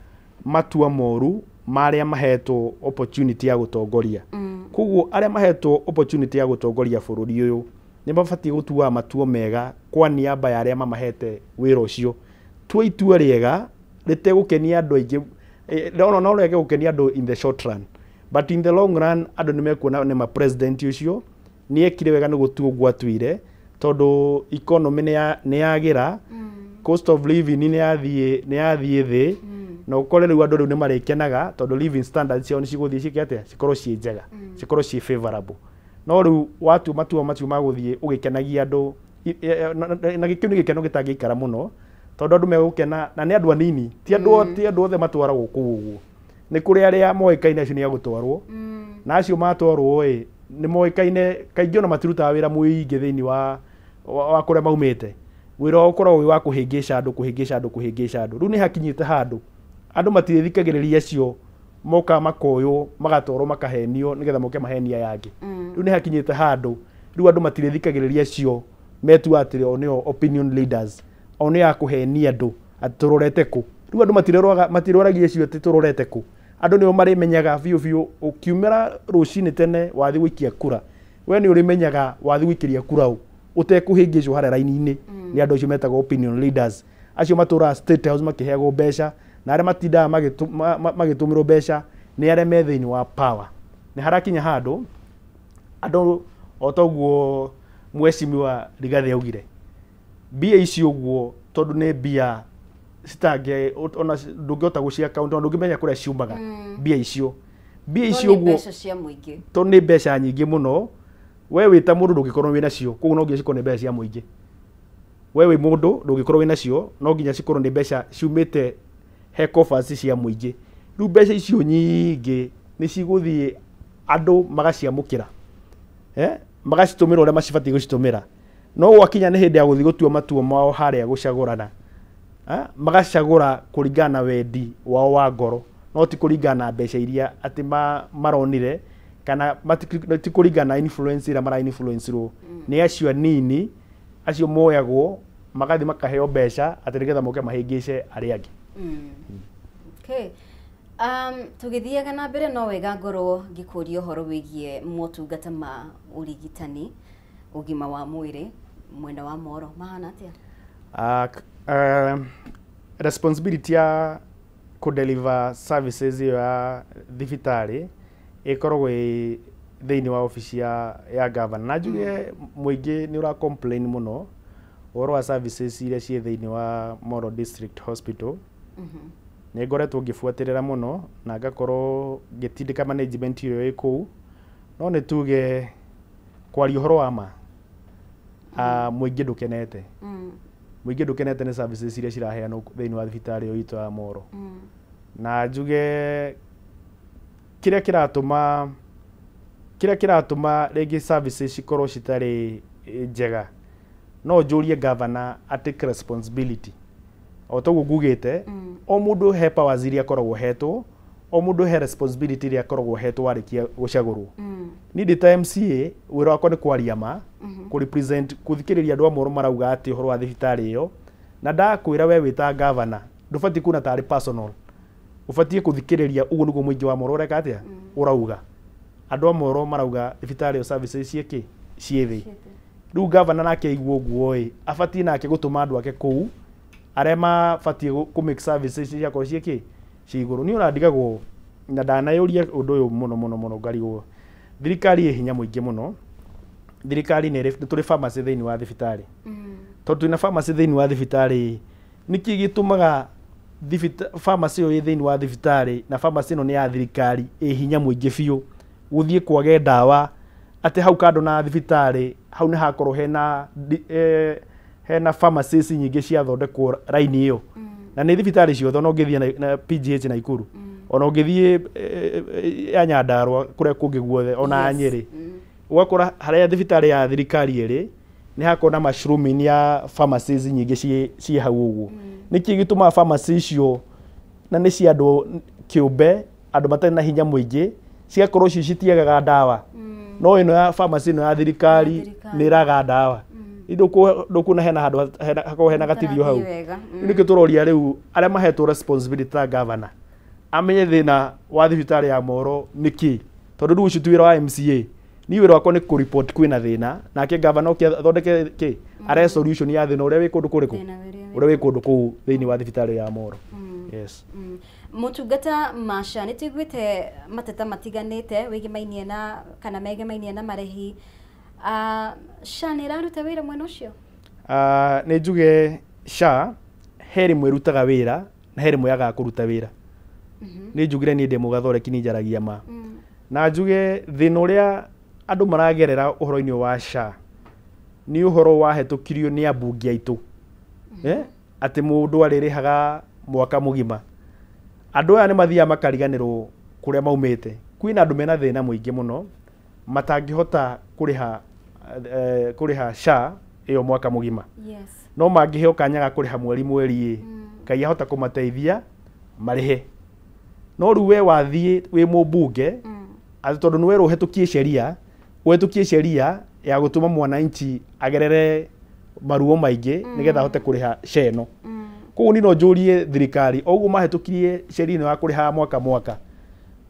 matua moru ma arĩa mahetwo opportunity ya gũtongoria. Koguo arĩa mahetwo opportunity ya gũtongoria bũrũri ũyũ nĩ mabatiĩ gũtua matua mega kwa niaba ya arĩa mamahete wĩra ũcio. Tua itua rĩega rĩtegũkenia andũ aingĩ, no rĩage gũkenia andũ in the short run, but in the long run andũ nĩ mekuona nĩ ma president ũcio nĩ ekire wega nĩ gũtua ũguo atuire, tondũ economy nĩ yagĩra, cost of living nĩ yathiĩ thĩ, na ũkore rĩu andũ rĩu nĩ marĩkenaga tondũ living standards ciao nĩ cigũthiĩ ciĩke atĩa, cikorwo ciĩ njega, cikorwo ciĩ favorable. No rĩu watua matua macio ma gũthiĩ ũgĩkenagia andũ, na gĩkĩu nĩ gĩkeno gĩtangĩikara mũno, tondũ andũ megũkena na nĩ andũ anini, ti andũ othe matwaragwo kũu ũguo. Nĩ kũrĩ arĩa moĩkaine, acio nĩ agũtwarwo, na acio matwarwo ĩ nĩ moĩkaine kaingĩ ona matirutaga wĩra mũingĩ thĩinĩ wa kũrĩa maumĩte. Wĩra wao ũkoragwo wĩ wa kũhĩngĩca andũ, kũhĩngĩca andũ, kũhĩngĩca andũ. Rĩu nĩ hakinyĩte handũ andũ matirĩthikagĩrĩria acio moka makoywo magatwarwo makahenio nĩgetha moke mahenie aya angĩ. Rĩu nĩ hakinyĩte handũ rĩu andũ matirĩthikagĩrĩria acio metua atĩ o nĩo opinion leaders, o nĩ a kũhenia andũ atĩ tũrorete kũ. Rĩu andũ matirũragia acio atĩ tũrorete kũ. Andũ nĩo marĩmenyaga biũ biũ ũkiumĩra rũcinĩ tene wathiĩ gũikia kura, we nĩ ũrĩmenyaga wathiĩ gũikĩria kura ũ ũtekũhĩngĩcwo harĩa raini-inĩ nĩ andũ acio metagwo opinion leaders, acio matũraga State House makĩheagwo mbeca, na arĩa matindaga magĩtũmĩrwo mbeca nĩ arĩa me thĩinĩ wa power. Nĩ harakinya handũ andũ o toguo mheshimiwa Rigathĩ augire, mbia ici ũguo tondũ nĩ mbia citangĩ ona ndũngĩhota gũci account, ona ndũngĩmenya kũrĩa ciumaga mbia icio, mbia No icio nĩ ũguo mbeca cia mũingĩ. Tondũ nĩ mbeca nyingĩ mũno, we wĩ ta mũndũ ndũngĩkorwo wĩ nacio, koguo no nginya cikorwo nĩ mbeca cia mũingĩ. We wĩ mũndũ ndũngĩkorwo wĩ nacio, no nginya cikorwo nĩ mbeca ciumĩte he coffers cia mũingĩ. Rĩu mbeca icio nyingĩ nĩ cigũthiĩ andũ magaciamũkĩra, magacitũmĩra ũrĩa macibatiĩ gũcitũmĩra, no gwakinya nĩ hĩndĩ ya gũthiĩ gũtua matua mao harĩa gũcagũrana, magacagũra kũringana na wendi wao wa ngoro, no ti kũringana na mbeca iria atĩ maronire, kana ti kũringana na influence ĩrĩa mara influence rwo nĩ acio anini acio moyagwo magathiĩ makaheo mbeca atĩ nĩgetha moke mahĩngĩce arĩa angĩ. Okay. Tũgĩthiaga na mbere, no wega ngorwo ngĩkũria ũhoro wĩgiĩ motungata ma ũrigitani. ũgima wa mwĩrĩ mwena wa Moro mahana atĩa? Responsibility ya kũ-deliver services ĩyo ya thibitarĩ ĩkoragwo ĩ thĩinĩ wa obici ya governor. Na njuge mũingĩ nĩ ũra complain mũno ũhoro wa services iria ciĩ thĩinĩ wa Moro District Hospital. Nĩ ngoretwo ngĩbuatĩrĩra mũno na ngakorwo ngĩtindĩka management ĩyo ĩ kũu, no nĩ tuge kwaria ũhoro wa ma, mũingĩ ndũkenete. Mũingĩ ndũkenete nĩ services iria ciraheanwo thĩinĩ wa thibitarĩ ĩyo itũ ya Moro. Na njuge kĩrĩa kĩratũma rĩngĩ services cikorwo citarĩ njega, no njũrie governor a take responsibility. O toguo ngugĩte, o mũndũ he powers iria akoragwo hetwo, o mũndũ he responsibility iria akoragwo hetwo warĩkia gũcagũrwo. Niĩ ndĩ ta MCA, wĩra wakwa nĩ kwaria ma, kũ represent, kũthikĩrĩria andũ a Moro marauga atĩ ũhoro wa thibitarĩ ĩyo. Na ndakwĩra we wĩ ta governor ndũbatiĩ kuona tarĩ personal, ũbatiĩ kũthikĩrĩria ũguo nĩguo mũingĩ wa Moro ũreka atĩa, ũrauga. Andũ a Moro marauga thibitarĩ ĩyo services ciĩkĩ ciĩ thĩ. Rĩu governor nake aigua ũguo ĩ, abatiĩ nake gũtũma andũ ake kũu arĩa mabatiĩ kũ make services ciakorwo ciĩkĩ ciĩ igũrũ. Niĩ ona ndigagwo na ndanayũria ũndũ ũyũ mũno mũno mũno, ngarigwo thirikari ĩ hinya mũingĩ mũno. Thirikari nĩ tũrĩ pharmacy thĩinĩ wa thibitarĩ. Tondũ twĩna pharmacy thĩinĩ wa thibitarĩ, nĩkĩ gĩtũmaga pharmacy ĩyo ĩ thĩinĩ wa thibitarĩ, na pharmacy ĩno nĩ ya thirikari ĩ hinya mũingĩ biũ, gũthiĩ kwage ndawa atĩ hau kando na thibitarĩ hau nĩ hakorwo hena pharmacies nyingĩ ciathondekwo raini ĩyo, na nĩ thibitarĩ ciothe, ona ũngĩthiĩ na PGH Naikuru, ona ũngĩthiĩ ya Nyandarũa, kũrĩa kũngĩ guothe, ona ya Nyĩrĩ, ũgakora harĩa thibitarĩ ya thirikari ĩrĩ nĩ hakorwo na mushrooming ya pharmacies nyingĩ ciĩ hau ũguo. Nĩkĩ gĩtũmaga pharmacy icio, na nĩ cia andũ kĩũmbe, andũ matarĩ na hinya mũingĩ, cigakorwo icio citiagaga ndawa, no ĩno ya pharmacy ĩno ya thirikari nĩ ĩraga ndawa? Ndũkuona hena handũ hakorwo hena gatithio hau? Hatarathiĩ wega. Rĩu nĩkĩo tũroria rĩu arĩa mahetwo responsibility ta governor amenye thĩna wa thibitarĩ ya Moro nĩ kĩ, tondũ rĩu ũcio ti wĩra wa MCA. Niĩ wĩra wakwa nĩ kũ-report kwĩna thĩna, nake governor oke athondeke kĩ, arehe solution ya thĩna ũrĩa wĩ kũndũ kũrĩkũ, Thĩna ũrĩa wĩ ũrĩa wĩ kũndũ kũu thĩinĩ wa thibitarĩ ya Moro. Yes. Motungata ma SHA, nĩ tũiguĩte mateta matiganĩte wĩgĩmainie na kana megemainie na marĩhi. SHA nĩ ĩraruta wĩra mwena ũcio? Nĩ njuge SHA he rĩmwe ĩrutaga wĩra na he rĩmwe yagaga kũruta wĩra. Nĩ njugire niĩ ndĩ mũgathoreki, nĩ njaragia ma. Na njuge thĩna ũrĩa andũ maragerera ũhoro-inĩ wa SHA nĩ ũhoro wahetũkirio nĩ ambunge aitũ, atĩ mũndũ arĩrĩhaga mwaka mũgima. Andũ aya nĩ mathiaga makariganĩrwo kũrĩa maumĩte. Kwĩna andũ mena thĩna mũingĩ mũno matangĩhota kũrĩha SHA ĩyo mwaka mũgima, no mangĩheo kanya ga kũrĩha mweri mweri ĩ, Ngai ahota kũmateithia marĩhe. No rĩu we wathiĩ wĩ mũmbunge, atĩ tondũ nĩ werwo ũhetũkie sheria ya gũtũma mwananchi agerere maruo maingĩ nĩgetha ahote kũrĩha SHA ĩno. Koguo niĩ no njũrie thirikari, o ũguo mahĩtũkirie sheria ĩno ya kũrĩha mwaka mwaka,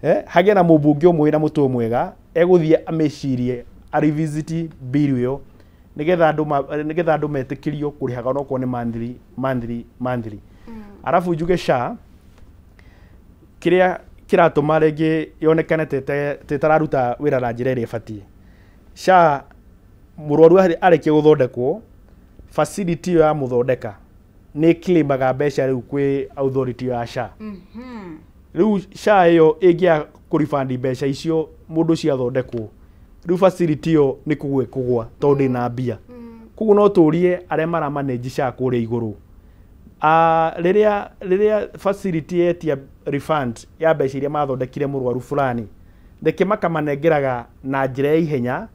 hagĩe na mũmbunge ũmwe wĩna mũtwe mwega egũthiĩ amĩcirie, a revisit bill ĩyo nĩgetha andũ metĩkĩrio kũrĩhaga onokorwo nĩ monthly, monthly, monthly. Arabu njuge SHA kĩrĩa kĩratũma rĩngĩ yonekane ta ĩtararuta wĩra na njĩra ĩrĩa ĩbatiĩ, SHA mũrwaru arĩkia gũthondekwo, facility ĩyo ya mũthondeka nĩ claimaga mbeca rĩu kwĩ authority ya SHA. Rĩu SHA ĩyo ĩngĩaga kũribandi mbeca icio mũndũ ũcio athondekwo, rĩu facility ĩyo nĩ kũgwa ĩkũgwa tondũ ndĩna mbia. Koguo no tũrie arĩa mara manage SHA kũrĩa igũrũ, rĩrĩa facility yetia refund ya mbeca iria mathondekire mũrwaru fulani, reke makamanengeraga na njĩra ya ihenya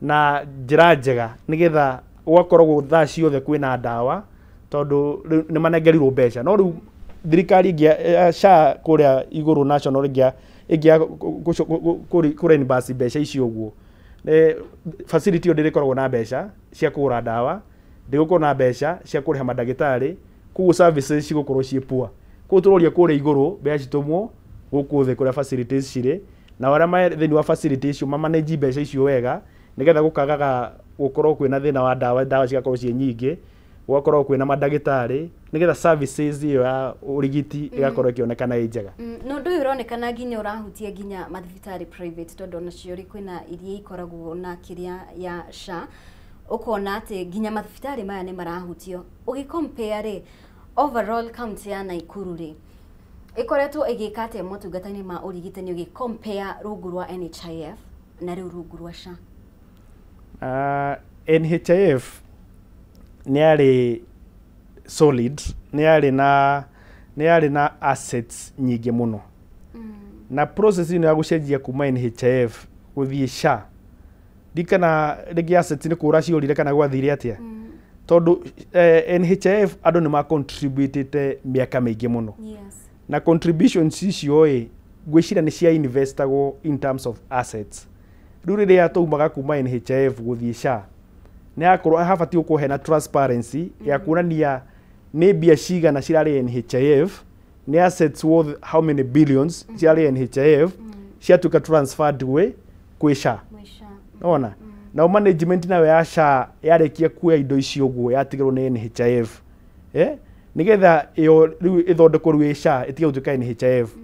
na njĩra njega, nĩgetha gũgakoragwo thaa ciothe kwĩna ndawa, tondũ rĩu nĩ manengerirwo mbeca. No rĩu thirikari ĩngĩa SHA kũrĩa igũrũ national ĩngĩa kũ reimburse mbeca icio ũguo, facility ĩyo ndĩrĩkoragwo na mbeca cia kũgũra ndawa, ndĩgũkorwo na mbeca cia kũrĩha mandagĩtarĩ, koguo services cigũkorwo ciĩ poor. Koguo tũroria kũrĩa igũrũ mbeca citũmwo gũkũ thĩ kũrĩa facilities cirĩ, na arĩa me thĩinĩ wa facility icio mamanage mbeca icio wega, nĩgetha gũkagaga Gũkorwo kwĩna thĩna wa ndawa, ndawa cigakorwo ciĩ nyingĩ, gũgakorwo kwĩna mandagĩtarĩ, nĩgetha services ĩyo ya ũrigiti ĩgakorwo ĩkĩonekana ĩ njega. Na ũndũ ũyũ ũronekana nginya ũrahutia nginya mathibitarĩ private, tondũ onacio rĩ, kwĩna iria ikoragwo na kĩrĩa ya SHA, ũkona atĩ nginya mathibitarĩ maya nĩ marahutio. Ũgĩ-compare rĩ, overall county ya Nakuru rĩ, ĩkoretwo ĩgĩka atĩa motungata-inĩ ma ũrigitani ũgĩ-compare rungu rwa NHIF na rĩu rungu rwa SHA? NHIF nĩ yarĩ solid, nĩ yarĩ na assets nyingĩ mũno, na process ĩno ya gũcenjia kuma NHIF gũthiĩ SHA, ndikana rĩngĩ assets nĩ kũra ciorire kana gwathire atĩa, tondũ NHIF andũ nĩ macontributĩte mĩaka mĩingĩ mũno. Na contributions icio ĩ, ngwĩciria nĩ cia investagwo in terms of assets. Rĩu rĩrĩa taumaga kuma NHIF gũthiĩ SHA, nĩ hakorwo habatiĩ gũkorwo hena transparency ya kuonania nĩ mbia cigana cirarĩ NHIF, nĩ assets worth how many billions cirarĩ NHIF ciatuĩka transferred gwĩ SHA. Gwĩ SHA. Ona nao management nayo ya SHA yarĩkia kuoya indo icio ũguo yatigĩrwo nĩ NHIF, nĩgetha ĩyo rĩu ĩthondekwo rĩu ĩ SHA, ĩtige gũtuĩka NHIF,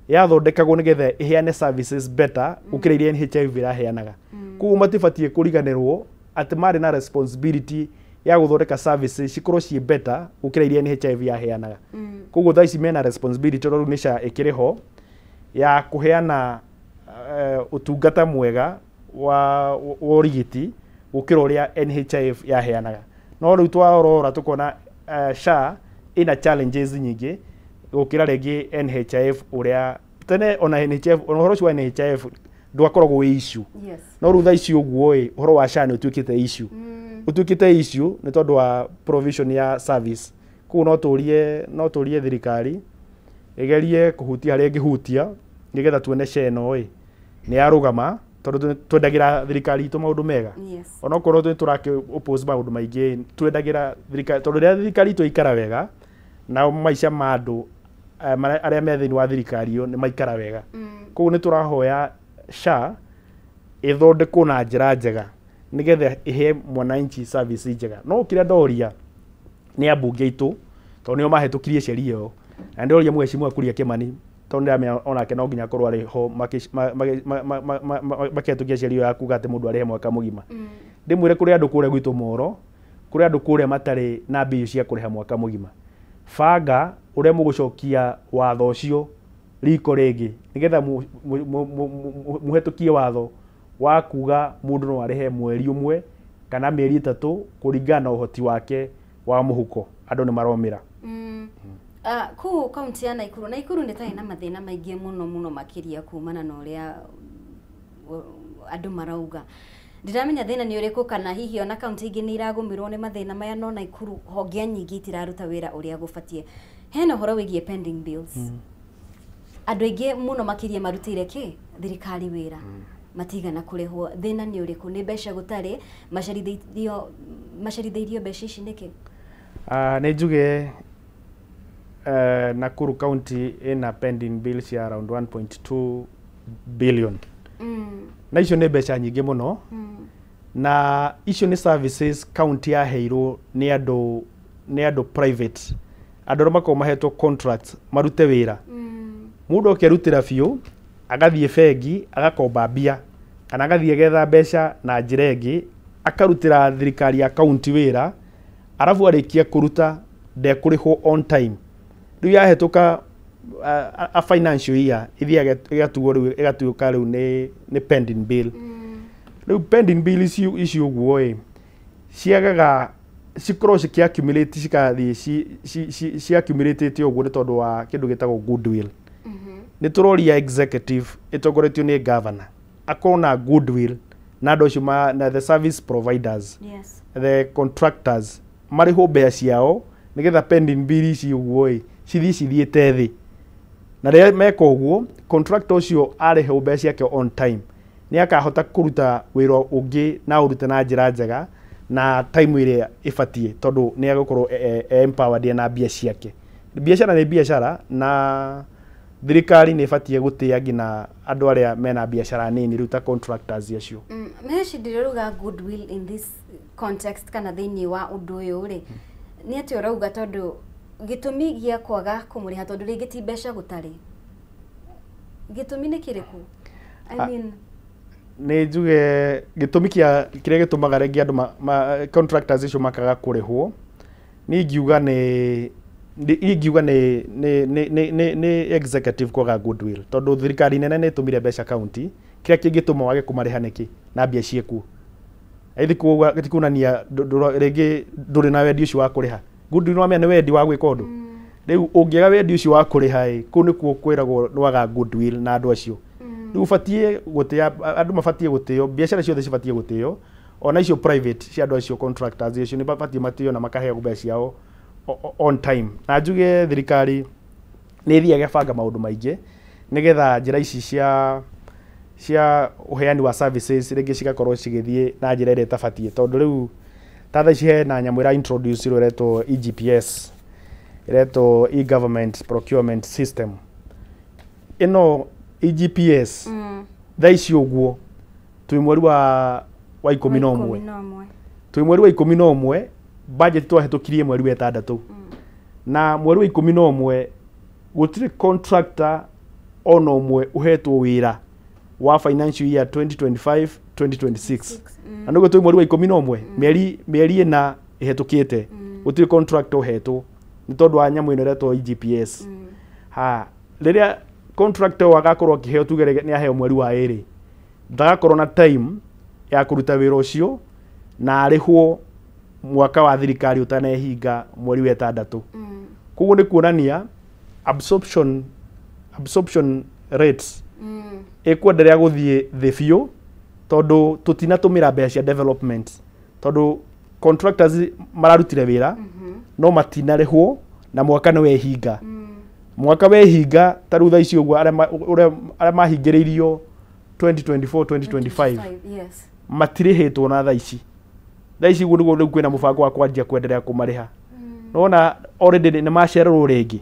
yathondekagwo nĩgetha ĩheane services better gũkĩra iria NHIF ĩraheanaga. Koguo matibatiĩ kũriganĩrwo atĩ marĩ na responsibility ya gũthondeka services cikorwo ciĩ better gũkĩra iria NHIF yaheanaga. Koguo thaa ici mena responsibility, tondũ rĩu nĩ SHA ĩkĩrĩ ho, ya kũheana ũtungata mwega wa ũrigiti gũkĩra ũrĩa NHIF yaheanaga. No rĩu twarora tũkona SHA ĩna challenges nyingĩ gũkĩra rĩngĩ NHIF ũrĩa tene. Ona NHIF, ona ũhoro ũcio wa NHIF ndwakoragwo wĩ issue. No rĩu thaa ici ũguo ĩ, ũhoro wa SHA nĩ ũtuĩkĩte issue, ũtuĩkĩte issue nĩ tondũ wa provision ya service. Koguo no tũrie thirikari ĩgerie kũhutia harĩa ĩngĩhutia nĩgetha tuone SHA ĩno ĩ nĩ yarũgama, tondũ twendagĩra thirikari itũ maũndũ mega. Onokorwo nĩ tũrakĩ oppose maũndũ maingĩ, twendagĩra thirikari, tondũ rĩrĩa thirikari itũ ĩikara wega, nao maica ma andũ arĩa me thĩinĩ wa thirikari ĩyo nĩ maikara wega. Koguo nĩ tũrahoya SHA ĩthondekwo na njĩra njega nĩgetha ĩhe mwananchi service njega. No kĩrĩa ndoria nĩ ambunge aitũ, tondũ nĩo mahĩtũkirie sheria ĩyo, na ndoria Mheshimiwa Kuria Kimani, tondũ nĩndĩramenya onake no nginya akorwo arĩ ho makĩhĩtũkia sheria ĩyo ya kuga atĩ mũndũ arĩhe mwaka mũgima. Ndĩmwĩre kũrĩ andũ kũrĩa gwitũ Moro, kũrĩ andũ kũrĩa matarĩ na mbia cia kũrĩha mwaka mũgima. Banga ũrĩa mũgũcokia watho ũcio riko rĩngĩ nĩgetha mũhetũkie watho wa kuga mũndũ no arĩhe mweri ũmwe kana mĩeri 3 kũringana na ũhoti wake wa mũhuko. Andũ nĩ maromĩra. Kũu kaunti ya Nakuru, Nakuru nĩ tarĩ na mathĩna maingĩ mũno mũno makĩria kumana na ũrĩa andũ marauga. Ndiramenya thĩna nĩ ũrĩkũ, kana hihi ona kaunti ingĩ nĩ iragũmĩrwo nĩ mathĩna maya, no Nakuru honge nyingĩ itiraruta wĩra ũrĩa gũbatiĩ. Hena ũhoro wĩgiĩ pending bills. Andũ aingĩ mũno makĩria marutĩire kĩ thirikari wĩra matigana kũrĩhwo. Thĩna nĩ ũrĩkũ? Nĩ mbeca gũtarĩ? Macerithĩirio mbeca ici nĩkĩ? Nĩ njuge Nakuru County ĩna pending bills cia around 1.2 billion, na icio nĩ mbeca nyingĩ mũno. Na icio nĩ services county yaheirwo nĩ andũ private, andũ arĩa makoragwo mahetwo contract marute wĩra. Mũndũ oke arutĩra biũ, agathiĩ bengi agakomba mbia kana agathiĩ agetha mbeca na njĩra ĩngĩ, akarutĩra thirikari ya county wĩra, arabu arĩkia kũruta ndekũrĩhwo on time. Rĩu yahetũka a financial year, ithiaga ĩgatuo rĩu ĩgatuĩka rĩu nĩ pending bill. Rĩu pending bill ici ũguo ĩ ciagaga cikorwo cikĩ accumulate, cikathiĩ ci accumulate ũguo nĩ tondũ wa kĩndũ gĩtagwo goodwill. Nĩ tũroria executive ĩtongoretio nĩ governor akorwo na goodwill na andũ acio na the service providers, the contractors, marĩhwo mbeca ciao nĩgetha pending bill ici ũguo ĩ cithiĩ cithiĩte thĩ. Na rĩrĩa meka ũguo, contractor ũcio arĩhwo mbeca ciake on time, nĩ akahota kũruta wĩra ũngĩ na ũrute na njĩra njega na time ĩrĩa ĩbatiĩ, tondũ nĩ egũkorwo empowered na mbia ciake. Biacara nĩ biacara na Thirikari nĩ ĩbatiĩ gũtĩa nginya andũ arĩa mena biacara nini rĩu ta contractors acio. Mheci, ndĩrauga goodwill in this context kana thĩinĩ wa ũndũ ũyũ rĩ, nĩ atĩ ũrauga tondũ gĩtũmi gĩa kwaga kũmũrĩha, tondũ rĩngĩ ti mbeca gũtarĩ, gĩtũmi nĩ kĩrĩkũ? I mean, Nĩ njuge gĩtũmi kĩa kĩrĩa gĩtũmaga rĩngĩ andũ contractors icio makaga kũrĩhwo, niĩ ingiuga nĩ executive kwaga goodwill, tondũ thirikari nene nĩ ĩtũmire mbeca county. Kĩrĩa kĩngĩtũma wage kũmarĩha nĩkĩ na mbia ciĩkuo? Aithi kuga ti kuonania rĩngĩ ndũrĩ na wendi ũcio wa kũrĩha. Goodwill wamenya nĩ wendi wa gwĩka ũndũ. Rĩu ũngĩaga wendi ũcio wa kũrĩha ĩ, kũu nĩkuo kwĩragwo nĩwaga goodwill na andũ acio. Rĩu ũbatiĩ gũtĩa andũ, mabatiĩ gũtĩo, biacara ciothe cibatiĩ gũtĩo, ona icio private cia andũ acio contractors acio nĩ mabatiĩ matĩo na makaheo mbeca ciao on time. Na njuge thirikari nĩ ĩthiaga ĩgabanga maũndũ maingĩ nĩgetha njĩra ici cia ũheani wa services rĩngĩ cigakorwo cigĩthiĩ na njĩra ĩrĩa ĩtabatiĩ, tondũ rĩu ta thaa ici hena nyamũ ĩra introduce ĩretwo eGPS, ĩretwo e-government procurement system. Ĩno eGPS, thaa ici ũguo twĩ mweri wa 11. 11. Twĩ mweri wa 11, budget twahĩtũkirie mweri wa 6, na mweri wa 11 gũtirĩ contractor ona ũmwe ũhetwo wĩra wa financial year 2025 2026, na nĩguo twĩ mweri wa 11, mĩeri 4 ĩhetũkĩte, gũtirĩ contractor ũhetwo nĩ tondũ wa nyamũ ĩno ĩretwo eGPS. Ha rĩrĩa contractor ũyũ agakorwo akĩheo, tuge nĩ aheo mweri wa 2, ndagakorwo na time ya kũruta wĩra ũcio na arĩhwo mwaka wa thirikari ũtanehinga mweri wa 6. Koguo nĩ kuonania absorption rates ĩkwenderea gũthiĩ thĩ biũ, tondũ tũtinatũmĩra mbeca cia development, tondũ contractors mararutire wĩra no matinarĩhwo na mwaka nĩ wehinga. Mwaka wehinga, ta rĩu thaa ici ũguo arĩa mahingĩrĩirio 2024 2025 matirĩhĩtwo na thaa ici ũguo nĩguo rĩu kwĩna mũbango wa kwanjia kwenderea kũmarĩha. Nona already nĩ macererwo rĩngĩ,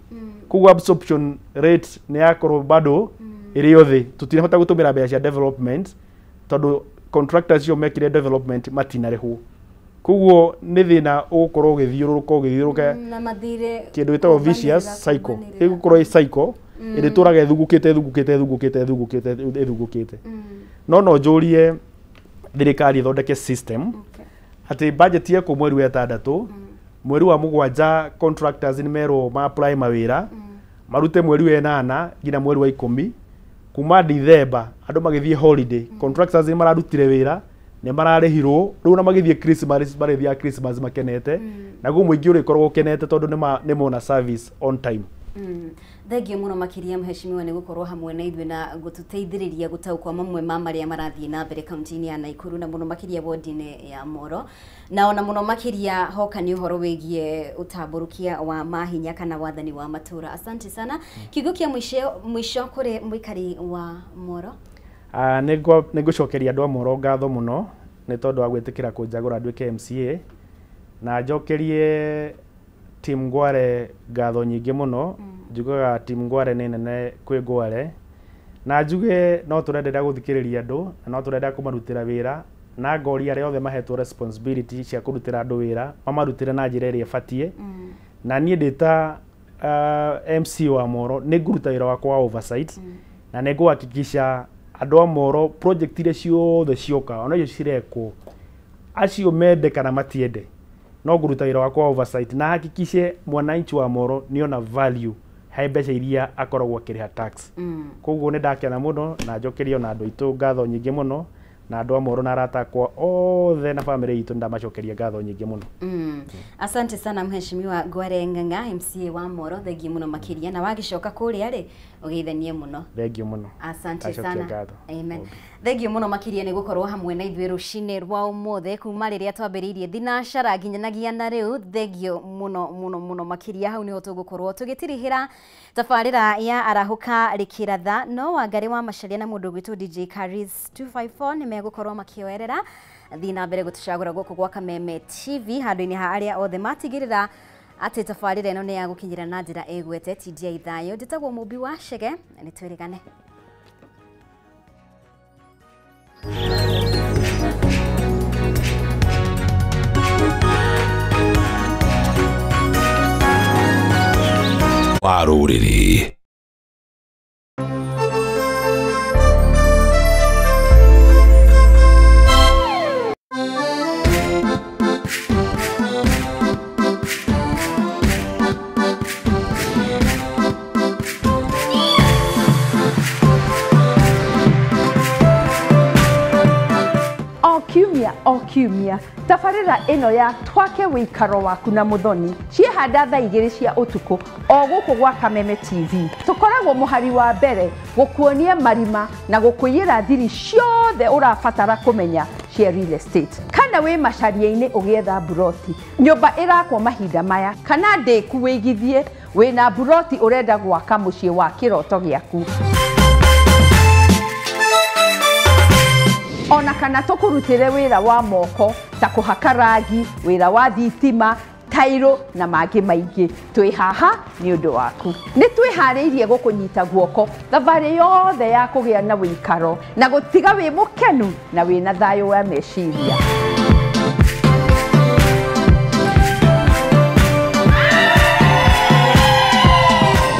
koguo absorption rate nĩ yakorwo bado ĩrĩ o thĩ. Tũtinahota gũtũmĩra mbeca cia development tondũ contractors acio mekire development matinarĩhwo. Koguo nĩ thĩna ũgũkorwo ũgĩthiũrũrũka ũgĩthiũrũrũka. Na mathire Kĩndũ gĩtagwo vicious cycle, ĩgũkorwo ĩ cycle ĩrĩa ĩtũraga ĩthugũkĩte, ĩthugũkĩte, ĩthugũkĩte, ĩthugũkĩte, ĩthugũkĩte. No njũrie thirikari ĩthondeke system atĩ budget yekwo mweri wa 6, mweri wa 7 contractors nĩ merwo ma apply mawĩra marute mweri wa 8 nginya mweri wa 10. Kuma December andũ magĩthiĩ holiday, contractors nĩ mararutire wĩra, nĩ mararĩhirwo. Rĩu na magĩthiĩ Christmas, marĩthiaga Christmas makenete, naguo mũingĩ ũrĩkoragwo ũkenete tondũ nĩ mona service on time. Thengio mũno makĩria, mheshimiwa, nĩ gũkorwo hamwe na ithuĩ na gũtũteithĩrĩria gũtaũkwo mamwe ma marĩa marathiĩ na mbere kaunti-inĩ ya Nakuru, na mũno makĩria wodi-inĩ ya Moro, na ona mũno makĩria hoka nĩ ũhoro wĩgiĩ ũtambũrũkia wa mahinya kana wathani wa matũra. Asante sana. Kiugo kĩa mũico kũrĩ mũikari wa Moro? Ah, nĩ ngũcokeria andũ a Moro ngatho mũno nĩ tondũ wa gwĩtĩkĩra kũnjagũra nduĩke MCA, na njokerie team Ngware ngatho nyingĩ mũno. Njugaga team Ngware nĩ nene kwĩ Ngware, na njuge no tũrenderea gũthikĩrĩria andũ na no tũrenda kũmarutĩra wĩra, na ngoria arĩa othe mahetwo responsibility cia kũrutĩra andũ wĩra mamarutĩre na njĩra ĩrĩa ĩbatiĩ. Na niĩ ndĩ ta MC wa Moro nĩ ngũruta wĩra wakwa wa oversight, na nĩ ngũhakikisha andũ a Moro project iria ciothe cioka, ona icio cirekwo, acio mende kana matiende, no ngũruta wĩra wakwa wa oversight na hakikishe mwananchi wa Moro nĩona value he mbeca iria akoragwo akĩrĩha tax. Koguo nĩ ndakena mũno, na njokerie ona andũ aitũ ngatho nyingĩ mũno, na andũ a Moro na arata akwa othe na bamĩrĩ itũ, nĩ ndamacokeria ngatho nyingĩ mũno. Asante sana, mheshimiwa Ngware Ng'ang'a, MCA wa Moro. Thengiũ mũno makĩria, na wagĩcoka kũrĩa rĩ, ũgeithanie mũno. Thengio mũno. Asante Ndacokia sana. ngatho. Amen. Thengio mũno makĩria nĩ gũkorwo hamwe na ithuĩ rũcinĩ rwa ũmũthĩ, kuma rĩrĩa twambĩrĩirie thinacara nginyanagia na rĩu. Thengio mũno mũno mũno makĩria. Hau nĩho tũgũkorwo tũgĩtirihĩra tabarĩra ya Arahũka Rĩkĩratha, no Wangarĩ wa Macaria na mũndũ ũgwĩtwo DJ Caris 254 nĩ megũkorwo makĩoerera thiĩ na mbere gũtũcagũra gũkũ gwa Kameme TV handũ-inĩ ha arĩa othe matigĩrĩra. Atĩ tabarĩra ĩno nĩ ya gũkinyĩra na njĩra ĩgwete TDI thayo. Njĩtagwo Mũmbi wa Chege, nĩ twĩrĩgane. Wa rũrĩrĩ. O kiumia tabarĩra ĩno ya twake wĩikaro waku na Muthoni ciehanda thaa 2 cia ũtukũ o gũkũ gwa Kameme TV. Tũkoragwo mũhari wa mbere gũkuonia marima na gũkũiyĩra thiri ciothe ũrabatara kũmenya cia real estate. Kana wĩ macaria-inĩ ũgĩetha mburoti, nyũmba ĩrakwo mahinda maya, kana ndĩku wĩigithie wĩna mburoti ũrenda gwaka mũciĩ wa kĩroto gĩaku. Ona kana tũkũrutĩre wĩra wa moko ta kũhaka rangi, wĩra wa thitima, tairo na mangĩ maingĩ. Twĩ haha nĩ ũndũ waku. Nĩ twĩharĩirie gũkũnyita guoko thabarĩ yothe ya kũgĩa na wĩikaro na gũtiga wĩ mũkenu na wĩna thayũ wa meciria.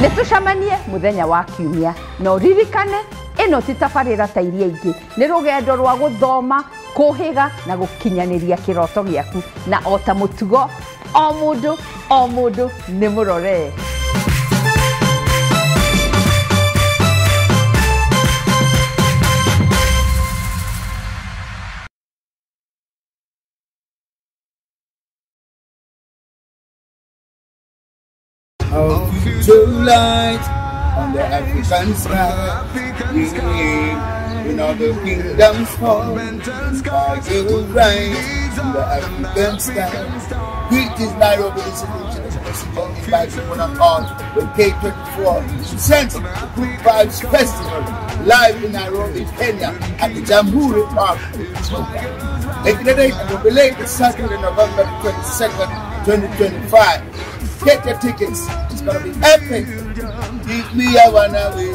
Nĩ tũcemanie mũthenya wa kiumia na ũririkane ĩno ti tabarĩra ta iria ingĩ, nĩ rũgendo rwa gũthoma, kũhĩga na gũkinyanĩria kĩroto gĩaku. Na o ta mũtugo, o mũndũ nĩ mũrore. Our future light on the African sky, in all the kingdoms fall, our right in the African sky. Greetings, Nairobi, this is the inviting one and all with K24 presents the Good Vibes Festival live in Nairobi, Kenya at the Jamhuri Park. Making the date and will be late Saturday, November 22nd, 2025. Get your tickets. It's gonna be epic. Give me a one away.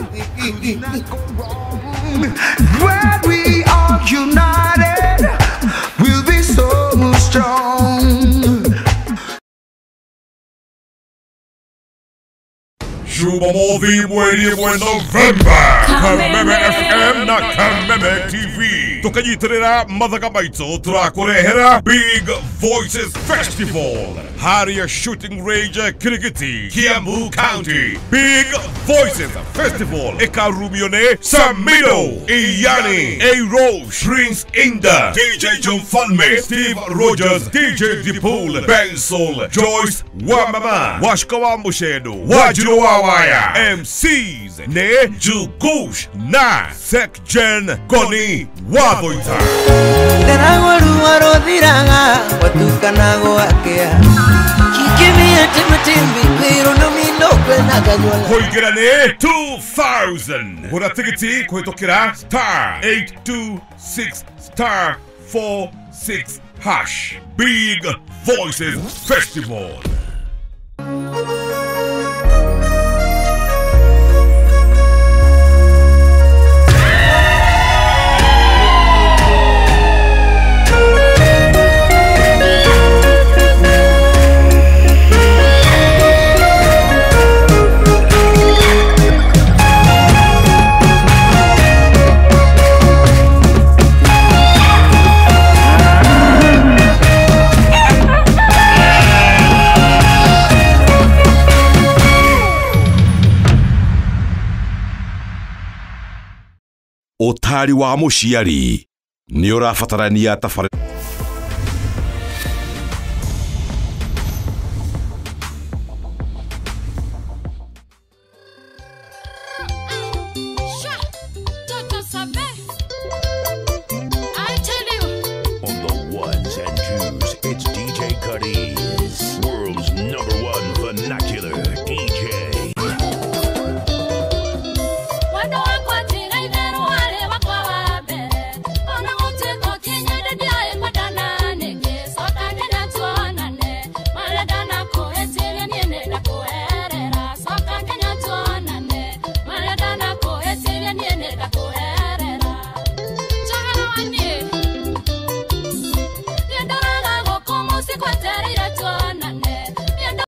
When we are united, we'll be so strong. Jumamothi mweri mwe November. Kameme FM na Kameme TV tukanyitirira mathaga maitũ tũrakũrehera Big Voices Festival Harrier Shooting Range Kirigiti, Kiambu County. Big Voices Festival ikarumio nĩ Samido, Iyani, A-Roche, Prince Inda, DJ John Falme, Steve Rogers, DJ Dipul, Benson, Joyce Wamama, Washko wa Mushedo, Wajiro Wawaya, MCs ne Jugush na Sekjen Goni Wathoita. Kũingĩra nĩ 2000. Gũra tigiti kũhĩtũkĩra star 826 star 46 hash. Big Voices Festival. Ũtari wa mũciari nĩ ũrabatarania tabarĩra.